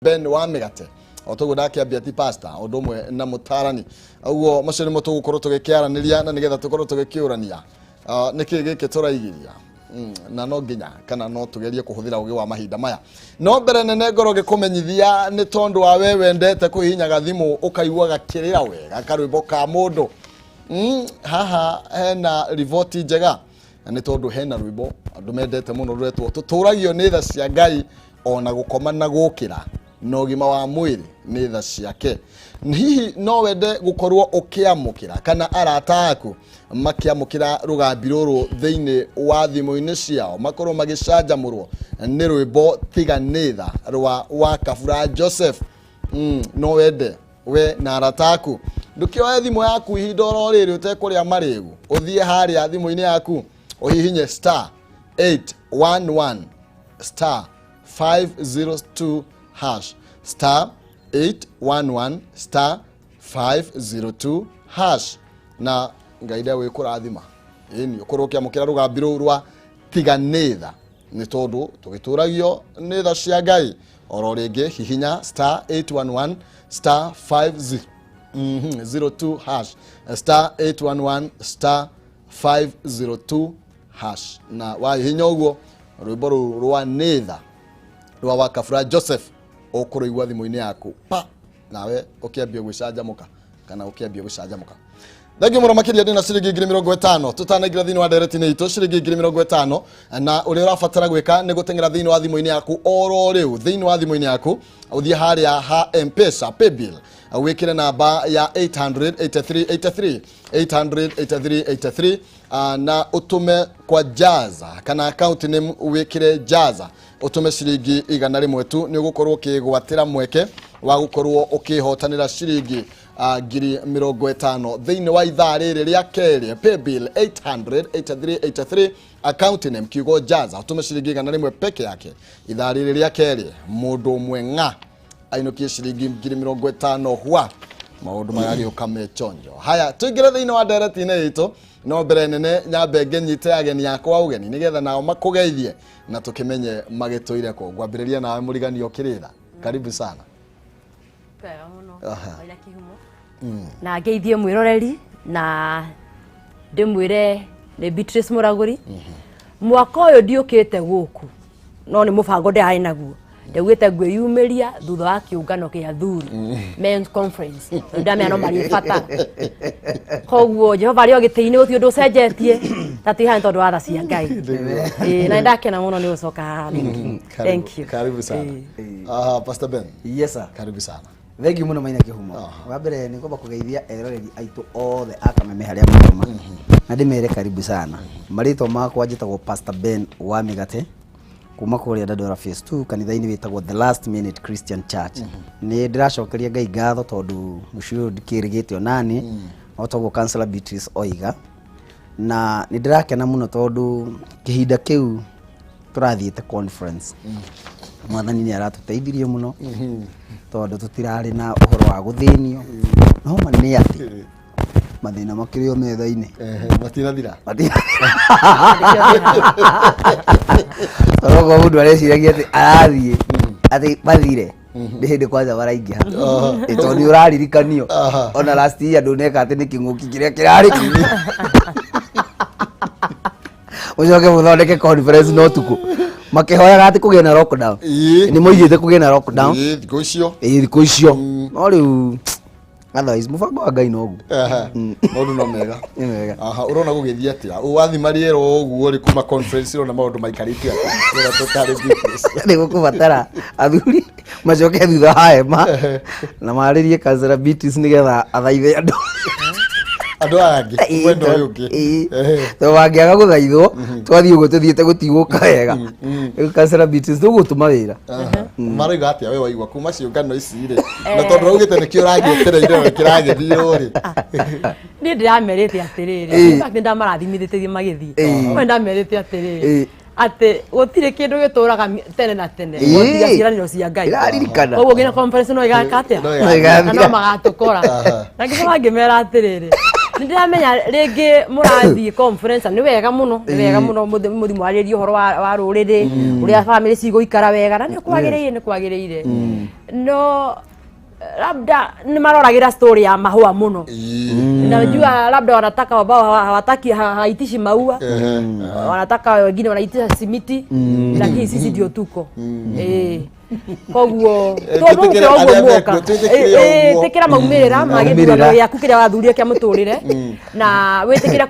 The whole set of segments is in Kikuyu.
Ben wa mĩgate o toguo ndakĩambia ti pastor ũndũ ũmwe na mũtarani ũguo macio nĩmo tũgũkorwo tũgĩkĩaranĩria na nĩgetha tũkorwo tũgĩkĩũrania. Ah, nĩkĩ gĩkĩ tũraigiria? Na no nginya kana no tũgerie kũhũthĩra ũgĩ wa mahinda maya. No mbere nene ngorwo ngĩkũmenyithia nĩ tondũ wa we wendete kũhihinyaga thimũ ũkaigua gakĩrĩra wega karwĩmbo ka mũndũ. Haha hena riboti njega na nĩ tondũ hena rwĩmbo andũ mendete mũno rũretwo tũtũragio nĩ tha cia Ngai ona gũkoma na gũkĩra na ũgima wa mwĩrĩ nĩ tha ciake. Hihi no wende gũkorwo ũkĩamũkĩra kana arata aku makĩamũkĩra rũgambi rũrũ thĩinĩ wa thimũ-inĩ ciao, makorwo magĩcanjamũrwo nĩ rwĩmbo tiga nĩ tha rwa wa Kabura Joseph? No wende we na arata aku ndũkĩoe thimũ yaku ihinda oro rĩrĩ ũtekũrĩa marĩgu, ũthiĩ harĩa thimũ-inĩ yaku ũhihinye star 811 star 502 hash, star 811 star 502 hash, na Ngai nde kũrathima ĩni ũkorwo ũkĩamũkĩra rũgambi rũu rwa tiga nĩ tha, nĩ tondũ tũgĩtũragio nĩ tha cia Ngai. Oro rĩngĩ hihinya star 811 star 50 02 hash, star 811 star 502 hash, na wahihinya ũguo rwĩmbo rũu rwa nĩ tha rwa wa Kabura Joseph ũkũrũigua thimũ-inĩ yaku pa nawe ũkĩambia gwĩcanjamũka kana ũkĩambia gũcanjamũka. Thengiũ mũno makĩria. Ndĩna ciringi 50,000 tũtanaingĩra thĩinĩ wa ndereti-inĩ itũ, ciringi 50,000, na ũrĩa ũrabatara gwĩka nĩ gũteng'era thĩinĩ wa thimũ-inĩ yaku oro rĩu, thĩinĩ wa thimũ-inĩ yaku ũthiĩ harĩa ha M-Pesa paybill, wĩkĩre namba ya 883 83 883 83, na ũtũme kwa Jaza kana account name wĩkĩre Jaza, ũtũme ciringi 100 tu. Nĩ ũgũkorwo ũkĩgwatĩra mweke wa gũkorwo ũkĩhotanĩra ciringi 50,000 thĩinĩ wa ithaa rĩrĩ rĩa kerĩ. Paybill 883 83, account name kiugo Jaza, ũtũme ciringi 100 peke yake. Ithaa rĩrĩ rĩa kerĩ mũndũ ũmwe ng'a ainũkie ciringi 50,000 hwa maũndũ magagĩũka me chonjo. Haya, tũingĩre thĩinĩ wa ndereti-inĩ itũ, no mbere nene nyambe ngĩnyite ageni akwa ũgeni nĩgetha nao makũgeithie na tũkĩmenye magĩtũire kũ. Ngwambĩrĩria nawe mũrigani ũkĩrĩra, karibu sana. Wega mũno. Maina Kĩhumo, na ngeithie mwĩroreri na ndĩmwĩre nĩ Beatrice Mũragũri. Mwaka ũyũ ndiũkĩte gũkũ no nĩ mũbango ndĩrarĩ naguo, ndaugĩte ngwĩyumĩria thutha wa kĩũngano kĩa athuri, men's conference, tondũ ndamenya no marĩ bata. Koguo Jehova arĩ o gĩtĩ-inĩ, gũtirĩ ũndũ ũcenjetie ta twĩ haha nĩ tondũ wa tha cia Ngai. Ĩĩ, na nĩndakena mũno nĩ gũcoka haha rĩngĩ. Thank you. Karibu sana. Aha, Pastor Ben. Yes sir. Karibu sana. Thank you mũno Maina Kĩhumo. Wa mbere nĩ ngwamba kũgeithia eroreri aitũ othe a Kameme harĩa maroma na ndĩmere karibu sana. Marĩtwa makwa njĩtagwo Pastor Ben wa Mĩgate kuma kũrĩa Dandora Phase 2 kanitha-inĩ wĩtagwo The Last Minute Christian Church. Nĩ ndĩracokeria Ngai ngatho tondũ mũciĩ ũyũ ndikĩrĩgĩte onani o toguo Counselor Beatrice oiga, na nĩ ndĩrakena mũno tondũ kĩhinda kĩu tũrathiĩte conference Mwathani nĩ aratũteithirie mũno tondũ tũtirarĩ na ũhoro wa gũthĩnio, no ma nĩ atĩ mathĩna makĩrĩ o metha-inĩ. Ehe, matirathira. Tondũ okorwo mũndũ areciragia atĩ arathiĩ atĩ mathire nĩ hĩndĩ kwanza maraingĩha. Ĩ, tondũ nĩ ũraririkanio ona last year ndũneka atĩ nĩ kĩng'ũki kĩrĩa kĩrarĩ mũcoke mũthondeke conference no tukũ makĩhoyaga atĩ kũgĩe na lockdown. Nĩ moigĩte kũgĩe na lockdown. Ĩĩ, thikũ icio. Ĩĩ, thikũ icio. No rĩu otherwise mũbango wa Ngai noguo. Aha, maũndũ no mega. Nĩ mega. Aha, ũrona gũgĩthiĩ atĩa wathima rĩera ũguo rĩ kuma conference? Ũrona maũndũ maikarĩte atĩa? Rĩera tũtarĩ business. Nĩ gũkũbatara athuri macoke thutha wa hema na marĩrie Councillor Beatrice nĩgetha athaithe andũ. Andũ aya angĩ mwena ũyũ ũngĩ. Ĩĩ. Tondũ mangĩaga gũthaithwo twathiĩ ũguo tũthiĩte gũtigũka wega. Rĩu Councillor Beatrice tũgũtũma wĩra. Aha. Marauga atĩa we waigua kuma ciũngano ici rĩ, na tondũ raugĩte nĩkĩo ũragĩetereire na kĩragĩthiĩ rĩ? Niĩ ndĩramerĩte atĩrĩrĩ, in fact nĩndamarathimithĩtie magĩthiĩ. No nĩndamerĩte atĩrĩrĩ, atĩ gũtirĩ kĩndũ gĩtũraga tene na tene tiga ciĩranĩro cia Ngai. Ndĩraririkana. Koguo nginya conference no ĩgaka atĩa? No ĩgathira. Na no magatũkora. Na ngĩcoka ngĩmera atĩrĩrĩ, Nĩndĩramenya rĩngĩ mũrathiĩ conference, nĩ wega mũno, nĩ wega mũno mũthiĩ mwarĩrie ũhoro wa rũrĩrĩ, ũrĩa bamĩrĩ cigũikara wega, na nĩ kwagĩrĩire, nĩ kwagĩrĩire, no labda nĩ maroragĩra story ya mahũa mũno. Najua labda wanataka ambao hawataki haitishi maua, wanataka wengine wanaitisha simiti, lakini sisi ndio tuko eh. Koguo twĩtĩkĩre tũmũke ũguo arĩa muoka. mekuo, twĩtĩkĩre ũguo. Ĩtĩkĩra maumĩrĩra ma gĩthurano Maumĩrĩra. gĩaku kĩrĩa wathurie kĩa mũtũrĩre, na wĩtĩkĩre.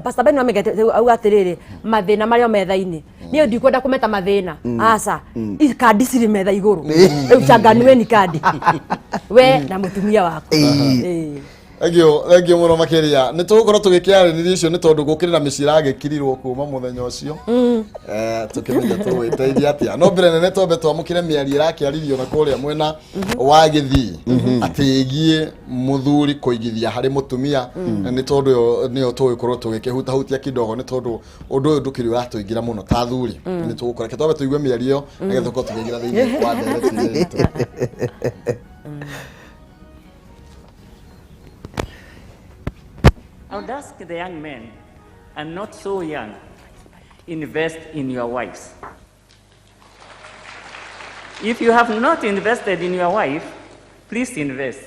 Pastor Ben Wamĩgete auga atĩrĩrĩ, mathĩna marĩa metha-inĩ, niĩ ndikwenda kũmeta mathĩna, aca, kandi cirĩ metha igũrũ rĩu, changanueni kandi we na mũtumia waku. Ĩĩ. Thengio, thengio mũno makĩria. Nĩ tũgũkorwo tũgĩkĩarĩrĩria icio nĩ tondũ gũkĩrĩ na mĩciĩ ĩragĩkirirwo kuma mũthenya ũcio. Tũkĩmenya tũgwĩteithia atĩa, no mbere nene twambe twamũkĩre mĩario ĩrakĩaririo na kũrĩa mwena wa Gĩthii atĩ ĩgiĩ mũthuri kũigithia harĩ mũtumia, na nĩ tondũ ĩyo nĩyo tũgũkorwo tũgĩkĩhutahutia kidogo, nĩ tondũ ũndũ ũyũ ndũkĩrĩ ũratũingĩra mũno ta athuri. Nĩ tũgũkorwo, reke twambe tũigue mĩario ĩyo nĩgetha tũkorwo tũkĩingĩra thĩinĩ wa ndereti itũ. I would ask the young men, and not so young, invest in your wives. If you have not invested in your wife, please invest.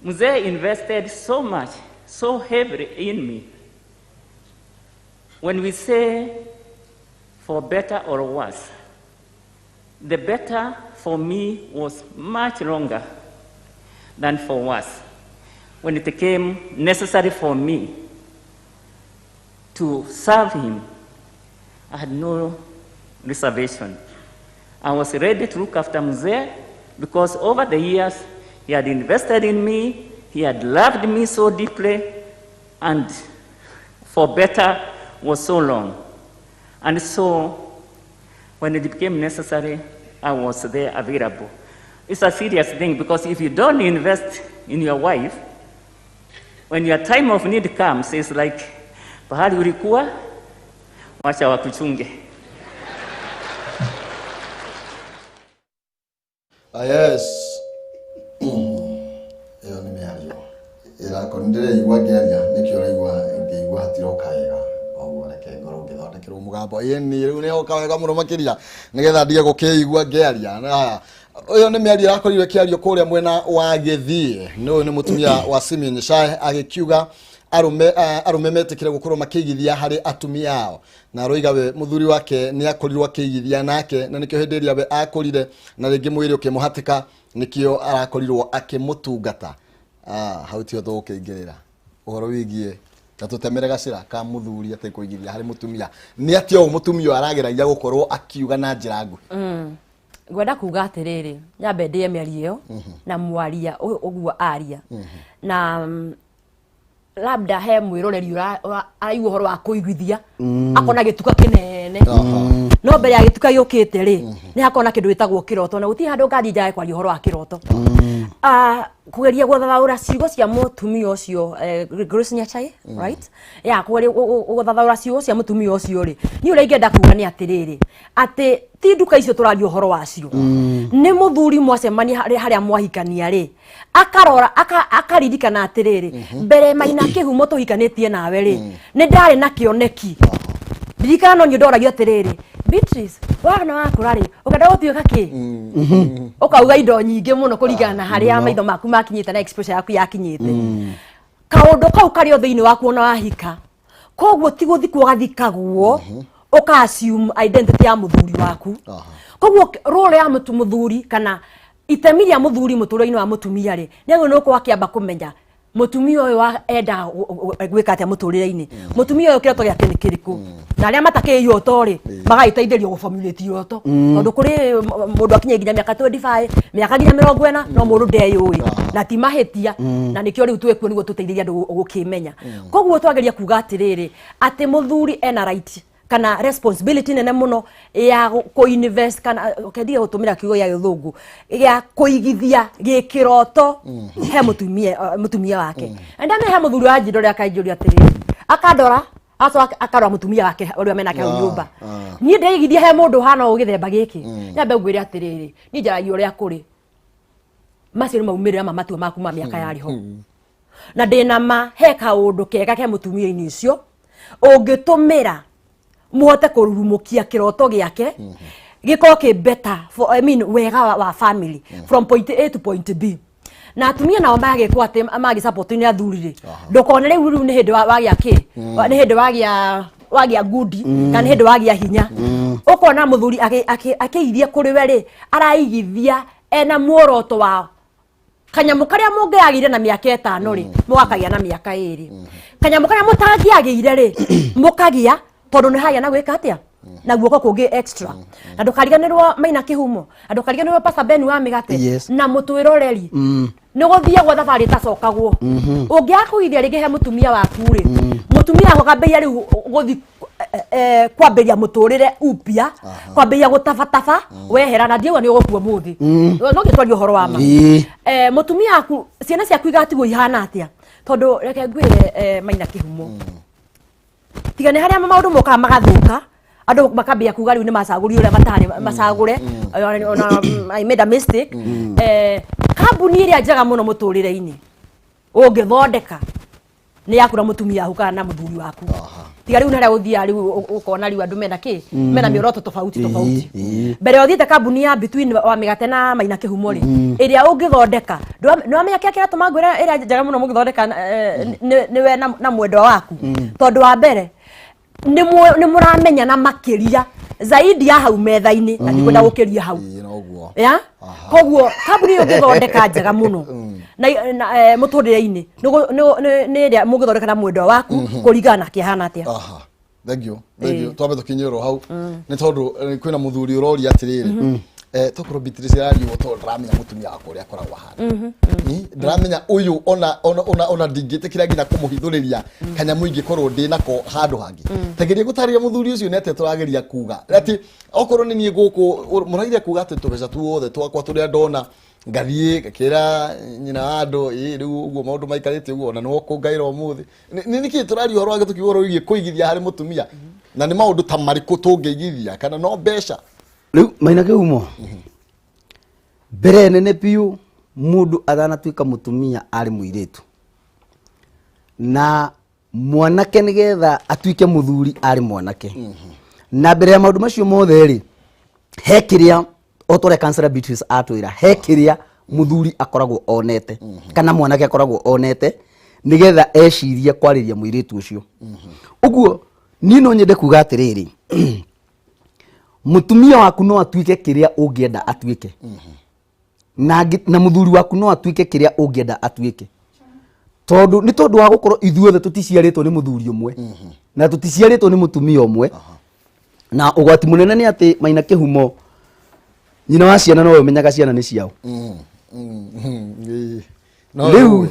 Mzee invested so much, so heavily in me. When we say for better or worse, the better for me was much longer than for worse. When it became necessary for me to serve him, I had no reservation. I was ready to look after Mzee because over the years he had invested in me, he had loved me so deeply, and for better was so long. And so when it became necessary, I was there available. It's a serious thing because if you don't invest in your wife, when your time of need comes, it's like, pahali ulikuwa, wacha wakuchunge. Ah, yes. Ĩyo nĩ mĩario ĩrakorwo nĩndĩreigua ngĩaria, nĩkĩo ũraigua ngĩigua hatiroka wega. Koguo reke ngorwo ngĩthondekerwo mũgambo. Ĩni rĩu nĩhoka wega mũno makĩria nĩgetha ndige gũkĩigua ngĩaria. Na ũyũ nĩ mĩario ĩrakorirwo ĩkĩario kũrĩa mwena wa Gĩthii. Nĩ ũyũ nĩ mũtumia wa Simeon Nyachae agĩkiuga arũme metĩkĩre gũkorwo makĩigithia harĩ atumia ao, na aroiga we mũthuri wake nĩ akorirwo akĩigithia nake, na nĩkĩo hĩndĩ ĩrĩa we akũrire na rĩngĩ mwĩrĩ ũkĩmũhatĩka, nĩkĩo arakorirwo akĩmũtungata. Hau tiho tũgũkĩingĩrĩra ũhoro wĩgiĩ na tũtemere gacĩra ka mũthuri atĩ kũigithia harĩ mũtumia nĩ atĩa ũũ mũtumia ũyũ arageragia gũkorwo akiuga na njĩra nguhĩ. Ngwenda kuga atĩrĩrĩ, nyambe ndĩe mĩario ĩyo na mwaria ũguo aria na labda he mwĩroreri araigua ũhoro wa kũiguithia akona gĩtuka kĩnene, no mbere ya gĩtuka gĩũkĩte rĩ, nĩ hakona kĩndũ gĩtagwo kĩroto, na gũtirĩ handũ ngathiĩ njage kwaria ũhoro wa kĩroto. Kũgeria gũthathaũra ciugo cia mũtumia ũcio, Grace Nyachae, right, ya kũgeria gũthathaũra ciugo cia mũtumia ũcio rĩ, niĩ ũrĩa ingĩenda kuga nĩ atĩrĩrĩ, atĩ ti nduka icio tũraria ũhoro wacio, nĩ mũthuri mwacemania harĩa mwahikania rĩ, akarora akaririkana atĩrĩrĩ, mbere Maina Kĩhumo tũhikanĩtie nawe rĩ, nĩ ndarĩ na kĩoneki. Ndirikana no niĩ ndoragio atĩrĩrĩ, "Beatrice, wana wakũra rĩ, ũkenda gũtuĩka kĩ?" Ũkauga indo nyingĩ mũno kũringana na harĩa maitho maku makinyĩte na exposure yaku yakinyĩte. Kaũndũ kau karĩ o thĩinĩ waku ona wahika, koguo ti gũthikwo gathikagwo, ũka assume identity ya mũthuri waku. Koguo role ya mũthuri kana itemi rĩa mũthuri mũtũrĩre-inĩ wa mũtumia rĩ, nĩ agĩrĩirwo nĩ gũkorwo akĩamba kũmenya mũtumia ũyũ endaga gwĩka atĩa mũtũrĩre-inĩ, mũtumia ũyũ kĩroto gĩake nĩ kĩrĩkũ, na arĩa matakĩrĩ iroto rĩ, magagĩteithĩrio gũformulate iroto, tondũ kũrĩ mũndũ akinye nginya mĩaka 25, mĩaka nginya 40, no mũndũ ndeyũĩ, na ti mahĩtia, na nĩkĩo rĩu twĩkuo nĩguo tũteithĩrie andũ gũkĩmenya. Koguo twageria kuga atĩrĩrĩ, atĩ mũthuri ena right kana responsibility nene mũno ya kũ-invest, kana kendige gũtũmĩra kiugo gĩa gĩthũngũ gĩa kũigithia gĩkĩroto he mũtumia wake. Na ndamenya he mũthuri wa njindore akanjũria atĩrĩrĩ, akandora, acoka akarora mũtumia wake ũrĩa menake hau nyũmba, niĩ ndĩigithia he mũndũ ũhana ũũ gĩthemba gĩkĩ? Nyambe ngwĩre atĩrĩrĩ, niĩ njaragia ũrĩa kũrĩ. Macio nĩ maumĩrĩra ma matua maku ma mĩaka yarĩ ho. Na ndĩna ma he kaũndũ kega ke mũtumia-inĩ ũcio ũngĩtũmĩra muhote kũrurumũkia kĩroto gĩake gĩkorwo kĩ better for, I mean, wega wa family from point A to point B. Na atumia nao magĩkwo atĩ magĩ support nĩ athuri rĩ, ndũkone rĩu nĩ hĩndĩ wagĩa kĩ, nĩ hĩndĩ wagĩa ngundi kana nĩ hĩndĩ wagĩa hinya. Ũkona mũthuri akĩigithia kũrĩ we rĩ, araigithia ena muoroto wa kanyamũ karĩa mũngĩagĩire na mĩaka 5 rĩ, mũgakagĩa na mĩaka 2. Kanyamũ karĩa mũtangĩagĩire rĩ, mũkagĩa tondũ nĩ hagĩa na gwĩka atĩa na guoko kũngĩ extra. Na ndũkariganĩrwo Maina Kĩhumo, na ndũkariganĩrwo Pastor Ben wa Mĩgate na mũtwĩroreri, nĩ gũthiagwo thabarĩ ĩtacokagwo. Ũngĩaga kũigithia rĩngĩ he mũtumia waku rĩ, mũtumia waku akambĩrĩria rĩu gũthi kwambĩrĩria mũtũrĩre upya, kwambĩrĩria gũtabataba wehera, na ndiauga nĩ ũgũkua mũthĩ, no ngĩtwaria ũhoro wa ma. Mũtumia waku, ciana ciaku igatigwo ihana atĩa? Tondũ reke ngwĩre, Maina Kĩhumo, tiga nĩ harĩa maũndũ mokaga magathũka, andũ makambia kuga rĩu nĩ macagũri ũrĩa matarĩ macagũre, ona I made a mistake. Kambuni ĩrĩa njega mũno mũtũrĩre-inĩ ũngĩthondeka nĩ yaku na mũtumia waku kana na mũthuri waku. Tiga rĩu harĩa ũthiaga rĩu ũkona rĩu andũ mena kĩ, mena mĩoroto tofauti tofauti. Mbere ũthiĩte kambuni ya between wa Mĩgate na Maina Kĩhumo rĩ, ĩrĩa ũngĩthondeka, nĩwamenya kĩrĩa kĩratũma ngwĩre ĩrĩa njega mũno mũngĩthondeka nĩwe na mwendwa waku, tondũ wa mbere nĩ mũramenyana makĩria zaidi ya hau metha-inĩ, na ndikwenda gũkĩria hau. Ĩĩ, noguo. Ya, koguo kambuni ĩyo ũngĩthondeka njega mũno na mũtũrĩre-inĩ nĩ ĩrĩa mũngĩthondeka na mwendwa waku kũringana na kĩhana atĩa. Aha. Thank you. Thank you. Twambe tũkinyĩrwo hau nĩ tondũ kwĩna mũthuri ũroria atĩrĩrĩ, tokorwo Beatrice arariũo tondũ ndaramenya mũtumia wakwa ũrĩa akoragwo ahana. Ndĩramenya ũyũ ona ndingĩtĩkĩra nginya kũmũhithũrĩria kanyamũ ingĩkorwo ndĩ nako handũ hangĩ. Tegeria gũtarĩria mũthuri ũcio nĩ atĩa tũrageria kuga atĩ okorwo nĩ niĩ gũkũ mũrageria kuga atĩ tũbeca tuothe twakwa tũrĩa ndona ngathiĩ ngakĩra nyina wa andũ, ĩ rĩu ũguo maũndũ maikarĩte ũguo, ona nĩwe ũkũngaĩra ũmũthĩ. Nĩ nĩkĩ tũraria ũhoro wake tũkiuga ũhoro wĩgiĩ kũigithia harĩ mũtumia, na nĩ maũndũ ta marĩkũ tũngĩigithia kana no mbeca? Rĩu Maina Kĩhumo, mbere nene biũ, mũndũ atanatuĩka mũtumia arĩ mũirĩtu, na mwanake nĩgetha atuĩke mũthuri arĩ mwanake, na mbere ya maũndũ macio mothe rĩ, he kĩrĩa o ta ũrĩa Counselor Beatrice atwĩra, he kĩrĩa mũthuri akoragwo onete kana mwanake akoragwo onete nĩgetha ecirie kwarĩria mũirĩtu ũcio. Ũguo niĩ no nyende kuga atĩrĩrĩ, mũtumia waku no atuĩke kĩrĩa ũngĩenda atuĩke, na mũthuri waku no atuĩke kĩrĩa ũngĩenda atuĩke, tondũ nĩ tondũ wa gũkorwo ithuothe tũticiarĩtwo nĩ mũthuri ũmwe na tũticiarĩtwo nĩ mũtumia ũmwe. Na ũgwati mũnene nĩ atĩ, Maina Kĩhumo, nyina wa ciana nowe ũmenyaga ciana nĩ ciao. Ĩĩ. Rĩu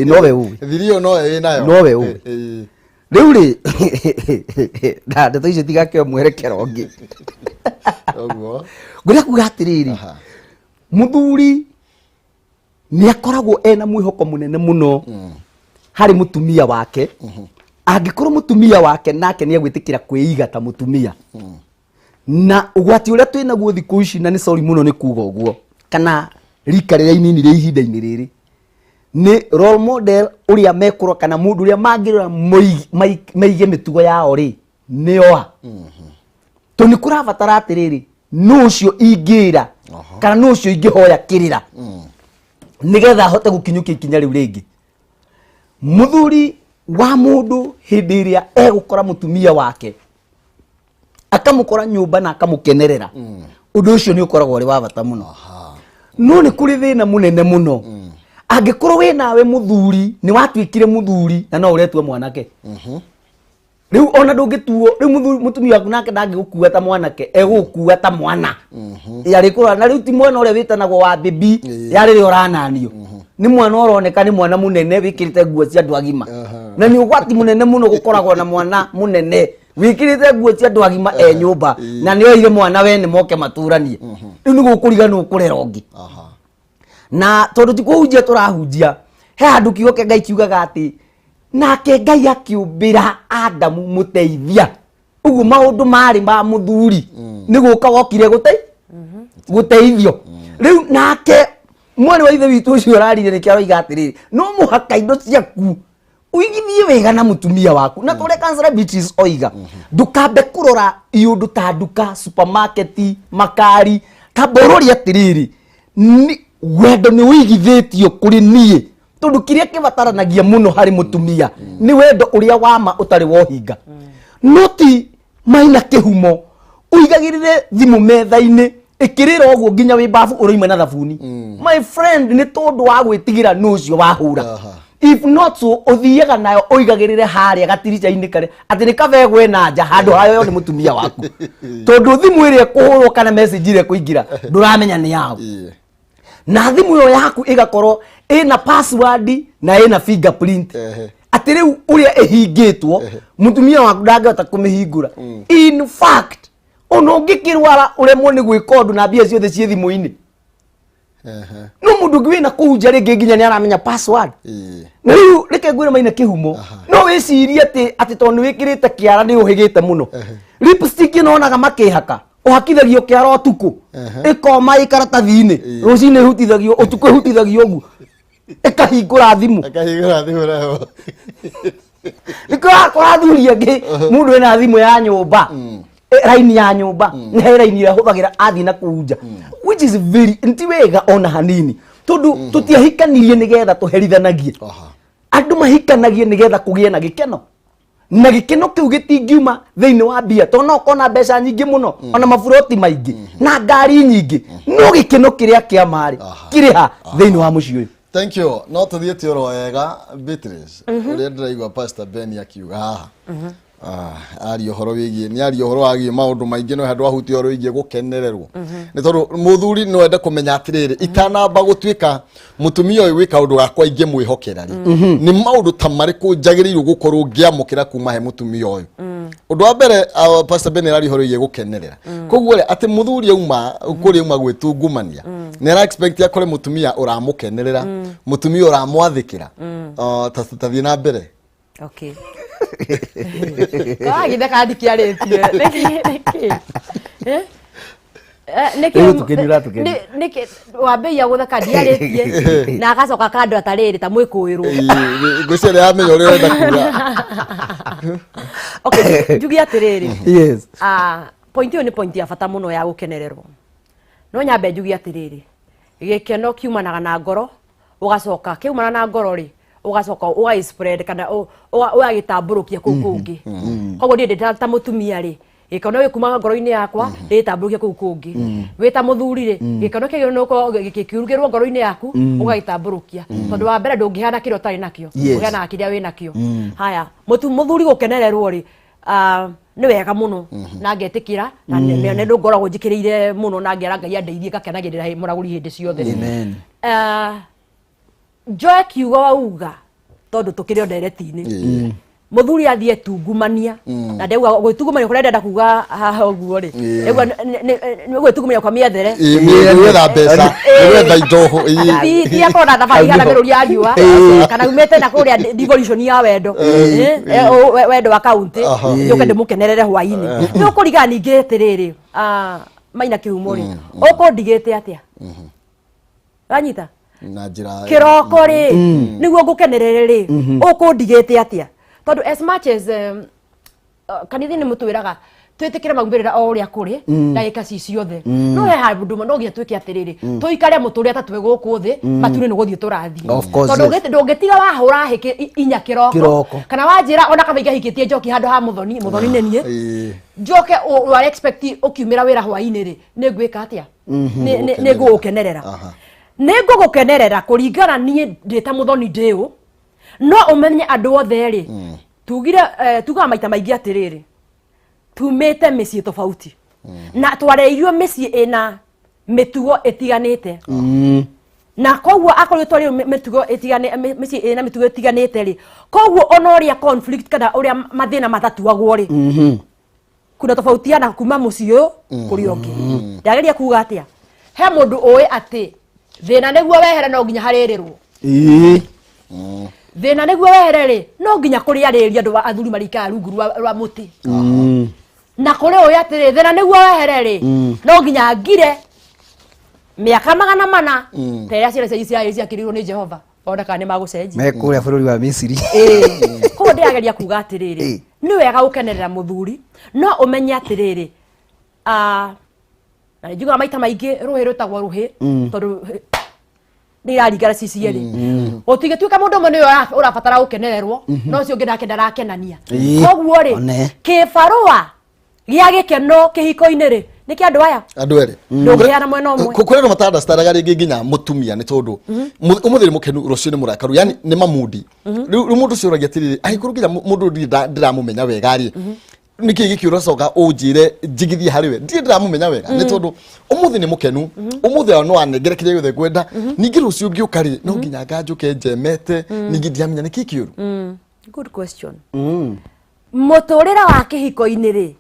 nowe ũĩ. Thiri ĩyo nowe wĩ nayo. Nowe ũĩ. Rĩu rĩ, na ndeto icio tigakĩo mwerekero ũngĩ. Ũguo. Ngwenda kuga atĩrĩrĩ, mũthuri nĩ akoragwo ena mwĩhoko mũnene mũno harĩ mũtumia wake angĩkorwo mũtumia wake nake nĩ egwĩtĩkĩra kwĩiga ta mũtumia. Na ũgwati ũrĩa twĩ naguo thikũ ici, na nĩ sorry mũno nĩ kuga ũguo, kana rika rĩrĩa inini rĩa ihinda-inĩ rĩrĩ, nĩ role model ũrĩa mekũrora kana mũndũ ũrĩa mangĩrora maige mĩtugo yao rĩ, nĩo a tondũ nĩ kũrabatara atĩrĩrĩ, nũ ũcio ingĩra kana nũ ũcio ingĩhoya kĩrĩra nĩgetha ahote gũkinyũkia ikinya rĩu rĩngĩ. Mũthuri wa mũndũ hĩndĩ ĩrĩa egũkora mũtumia wake, akamũkora nyũmba na akamũkenerera, ũndũ ũcio nĩ ũkoragwo ũrĩ wa bata mũno. No nĩ kũrĩ thĩna mũnene mũno angĩkorwo wĩ nawe mũthuri nĩ watuĩkire mũthuri na no ũretua mwanake. Rĩu ona ndũngĩtuo rĩu mũtumia waku nake ndangĩgũkua ta mwanake, egũgũkua ta mwana yarĩ kũrora. Na rĩu ti mwana ũrĩa wĩtanagwo wa baby ya rĩrĩa ũrananio, nĩ mwana ũroneka nĩ mwana mũnene wĩkĩrĩte nguo cia andũ agima. Na nĩ ũgwati mũnene mũno gũkoragwo na mwana mũnene wĩkĩrĩte nguo cia andũ agima e nyũmba na nĩ oire mwana wene moke matũranie. Rĩu nĩ gũkũriga nũ ũkũrera ũngĩ. Na tondũ ti kũhunjia tũrahunjia, he handũ kiugo kĩa Ngai kiugaga atĩ nake Ngai akĩũmbĩra Adamu mũteithia. Ũguo maũndũ marĩ ma mũthuri nĩ gũka wokire gũteithio. Rĩu nake Mwarĩ wa ithe witũ ũcio ũrarire nĩkĩo aroiga atĩrĩrĩ, no mũhaka indo ciaku ũigithie wega na mũtumia waku, na tũrĩa Councillor Beatrice oiga, ndũkambe kũrora iũndũ ta nduka, supermarket, makari, tamba ũrore atĩrĩrĩ, wendo nĩ ũigithĩtio kũrĩ niĩ, tondũ kĩrĩa kĩbataranagia mũno harĩ mũtumia nĩ wendo ũrĩa wa ma ũtarĩ wa ũhinga. No ti Maina Kĩhumo ũigagĩrĩre thimũ metha-inĩ ĩkĩrĩra ũguo nginya wĩ babu ũroima na thabuni, my friend, nĩ tondũ wa gwĩtigĩra nũ ũcio wahũra. If not so, ũthiaga nayo ũigagĩrĩre harĩa gatirica-inĩ karĩa atĩ nĩ kabegwe na nja handũ hayo nĩ mũtumia waku, tondũ thimũ ĩrĩa ĩkũhũrwo kana message ĩrĩa ĩkũingĩra ndũramenya nĩ yaũ. Na thimũ ĩyo yaku ĩgakorwo ĩna password na ĩna fingerprint, atĩ rĩu ũrĩa ĩhingĩtwo mũtumia waku ndangĩhota kũmĩhingũra. In fact, ona ũngĩkĩrwara ũremwo nĩ gwĩka ũndũ na mbia ciothe ciĩ thimũ-inĩ, no mũndũ ũngĩ wĩna kũu nja rĩngĩ nginya nĩ aramenya password. Na rĩu reke ngwĩre, Maina Kĩhumo, no wĩcirie atĩ tondũ nĩ wĩkĩrĩte kĩara nĩ ũhĩgĩte mũno. Lipstick ĩno onaga makĩhaka, ũhakithagio kĩara ũtukũ, ĩkoma ĩ karatathi-inĩ, rũcinĩ ĩhutithagio, ũtukũ ĩhutithagio ũguo ĩkahingũra thimũ. Akahingũra thimũ nayo. Nĩkĩo wakora athuri angĩ, mũndũ ena thimũ ya nyũmba, raini ya nyũmba, nĩ he raini ĩrĩa ahũthagĩra athiĩ na kũu nja, which is very ti wega ona hanini, tondũ tũtiahikanirie nĩgetha tũherithanagie. Andũ mahikanagie nĩgetha kũgĩe na gĩkeno, na gĩkeno kĩu gĩtingiuma thĩinĩ wa mbia, tondũ no ũkorwo mbeca nyingĩ mũno, ona maburoti maingĩ na ngari nyingĩ, no gĩkeno kĩrĩa kĩa marĩ kĩrĩ ha thĩinĩ wa mũciĩ ũyũ? Thank you. No tũthiĩte oro wega, Beatrice, ũrĩa ndĩraigua Pastor Ben akiuga haha. Aria ũhoro wĩgiĩ, nĩ aria ũhoro wagiĩ maũndũ maingĩ, no handũ ahutia ũhoro wĩgiĩ gũkenererwo, nĩ tondũ mũthuri no ende kũmenya atĩrĩrĩ, itanamba gũtuĩka mũtumia ũyũ gwĩka ũndũ gakwa ingĩmwĩhokera rĩ, nĩ maũndũ ta marĩkũ njagĩrĩirwo gũkorwo ngĩamũkĩra kuma he mũtumia ũyũ? Ũndũ wa mbere, Pastor Ben araria ũhoro wĩgiĩ gũkenerera. Koguo rĩ, atĩ mũthuri auma kũrĩa auma gwĩtungumania, nĩ ara expect akore mũtumia ũramũkenerera, mũtumia ũramwathĩkĩra. Ta thiĩ na mbere. Okay, kawagitheka ndikiarĩtie nĩkĩ nĩkĩ? Eh? Eh, nĩkĩ? Rĩu tũkeni ũratũkenia. Nĩkĩ wambĩia gũtheka ndiarĩtie na agacoka kando atarĩrĩ ta mwĩkũĩrwo? Ngwĩciria yamenya ũrĩa ũrenda kuga. Okay, njuge atĩrĩrĩ, Yes. Point ĩyo nĩ point ya bata mũno ya gũkenererwo. No nyambe njuge atĩrĩrĩ, gĩkeno kiumanaga na ngoro, ũgacoka kĩumana na ngoro rĩ, ũgacoka ũgagĩ spread kana ũgagĩtambũrũkia kũu kũngĩ. Koguo niĩ ndĩ ta mũtumia rĩ, gĩkeno gĩkumaga ngoro-inĩ yakwa ndĩgĩtambũrũkia kũu kũngĩ. Wĩ ta mũthuri rĩ, gĩkeno kĩagĩrĩirwo nĩ gũkorwo gĩkĩrugĩrwo ngoro-inĩ yaku, ũgagĩtambũrũkia, tondũ wa mbere ndũngĩheana kĩrĩa ũtarĩ nakĩo. Ũheanaga kĩrĩa wĩ nakĩo. Haya, mũthuri gũkenererwo rĩ, nĩ wega mũno na ngetĩkĩra na nĩ ũndũ ngoragwo njĩkĩrĩire mũno na ngera Ngai andeithie ngakenagĩrĩra mũragũri hĩndĩ ciothe. Amen. Njoe kiugo wauga, tondũ tũkĩrĩ o ndereti-inĩ, mũthuri athiĩ tungumania, na ndauga gwĩtungumania kũrĩa ndenda kuga haha ũguo rĩ, ndauga nĩ gwĩtungumania kwa mĩethere. Nĩ gwetha mbeca, nĩ gwetha indo. Ti akorwo na thabarĩ ihana mĩrũri ya riũa kana umĩte na kũrĩa devolution ya wendo, wendo wa kaunti, njũke ndĩmũkenerere hwainĩ. Nĩ ũkũringana ningĩ atĩrĩrĩ, Maina Kĩhumo rĩ, ũkũndigĩte atĩa wanyita na njĩra kĩroko rĩ, nĩguo ngũkenerere rĩ, ũkũndigĩte atĩa? Tondũ as much as kanitha nĩ mũtwĩraga twĩtĩkĩre maumĩrĩra o ũrĩa kũrĩ ndagĩka ci ciothe, no he handũ no nginya twĩke atĩrĩrĩ, tũikare mũtũrĩre ta twĩ gũkũ thĩ, matu-inĩ nĩ gũthiĩ tũrathiĩ. Of course, Tondũ yes. ndũngĩtiga wahũra hĩkĩ inya kĩroko, Kĩroko. kana wanjĩra ona kaba ingĩahikĩtie njoki handũ ha mũthoni, mũthoni nĩ niĩ, njoke ũra expect ũkiumĩra wĩra hwainĩ rĩ, nĩ ngwĩka atĩa? Nĩ ngũgũkenerera? Nĩ ngũgũkenerera kũringana niĩ ndĩ ta mũthoni ndĩ ũ. No ũmenye andũ othe rĩ, tugire, tugaga maita maingĩ atĩrĩrĩ, tumĩte mĩciĩ tofauti na twareirio mĩciĩ ĩna mĩtugo ĩtiganĩte, na koguo akorwo twarĩ mĩtugo ĩtigane, mĩciĩ ĩna mĩtugo ĩtiganĩte rĩ, koguo ona ũrĩa conflict kana ũrĩa mathĩna matatuagwo rĩ, kuna tofautiana kuma mũciĩ ũyũ kũrĩ ũngĩ. Ndageria kuga atĩa? He mũndũ ũĩ atĩ thĩna nĩguo wehere no nginya harĩrĩrwo. Thĩna nĩguo wehere rĩ, no nginya kũrĩarĩria andũ athuri marĩikara rungu rwa mũtĩ. Na kũrĩ ũĩ atĩrĩ, thĩna nĩguo wehere rĩ, no nginya ngire. Mĩaka 400 ta ĩrĩa ciana cia Isiraeli ciakĩrĩirwo nĩ Jehova ona kana nĩ magũcenjia. Me kũrĩa bũrũri wa Misiri. Ĩĩ. Koguo ndĩrageria kuga atĩrĩrĩ, nĩ wega gũkenerera mũthuri, no ũmenye atĩrĩrĩ, na nĩ njugaga maita maingĩ rũhĩ rwĩtagwo rũhĩ tondũ nĩ iraringana ci cierĩ. Gũtingĩtuĩka mũndũ ũmwe nĩwe ũrabatara gũkenererwo no ũcio ũngĩ nake ndarakenania. Koguo rĩ, One. kĩbarũa gĩa gĩkeno kĩhiko-inĩ rĩ, nĩ kĩa andũ aya andũ erĩ. Ndũngĩheana mwena ũmwe. Kũrĩ andũ matandastaraga rĩngĩ nginya mũtumia nĩ tondũ ũmũthĩ nĩ mũkenu, rũciũ nĩ mũrakaru, yani nĩ mamundi. Rĩu mũndũ ũcio ũragia atĩrĩrĩ, angĩkorwo nginya mũndũ ndirĩ ndĩramũmenya wega rĩ, nĩkĩ gĩkĩ ũracoka ũnjĩre njigithie harĩ we ndirĩ ndĩramũmenya wega? Nĩ tondũ ũmũthĩ nĩ mũkenu, ũmũthĩ no anengere kĩrĩa gĩothe ngwenda, ningĩ rũciũ ngĩũka rĩ, no nginya nganjũke njemete, ningĩ ndiramenya nĩkĩ kĩũru. Good question. Mũtũrĩre wa kĩhiko-inĩ rĩ,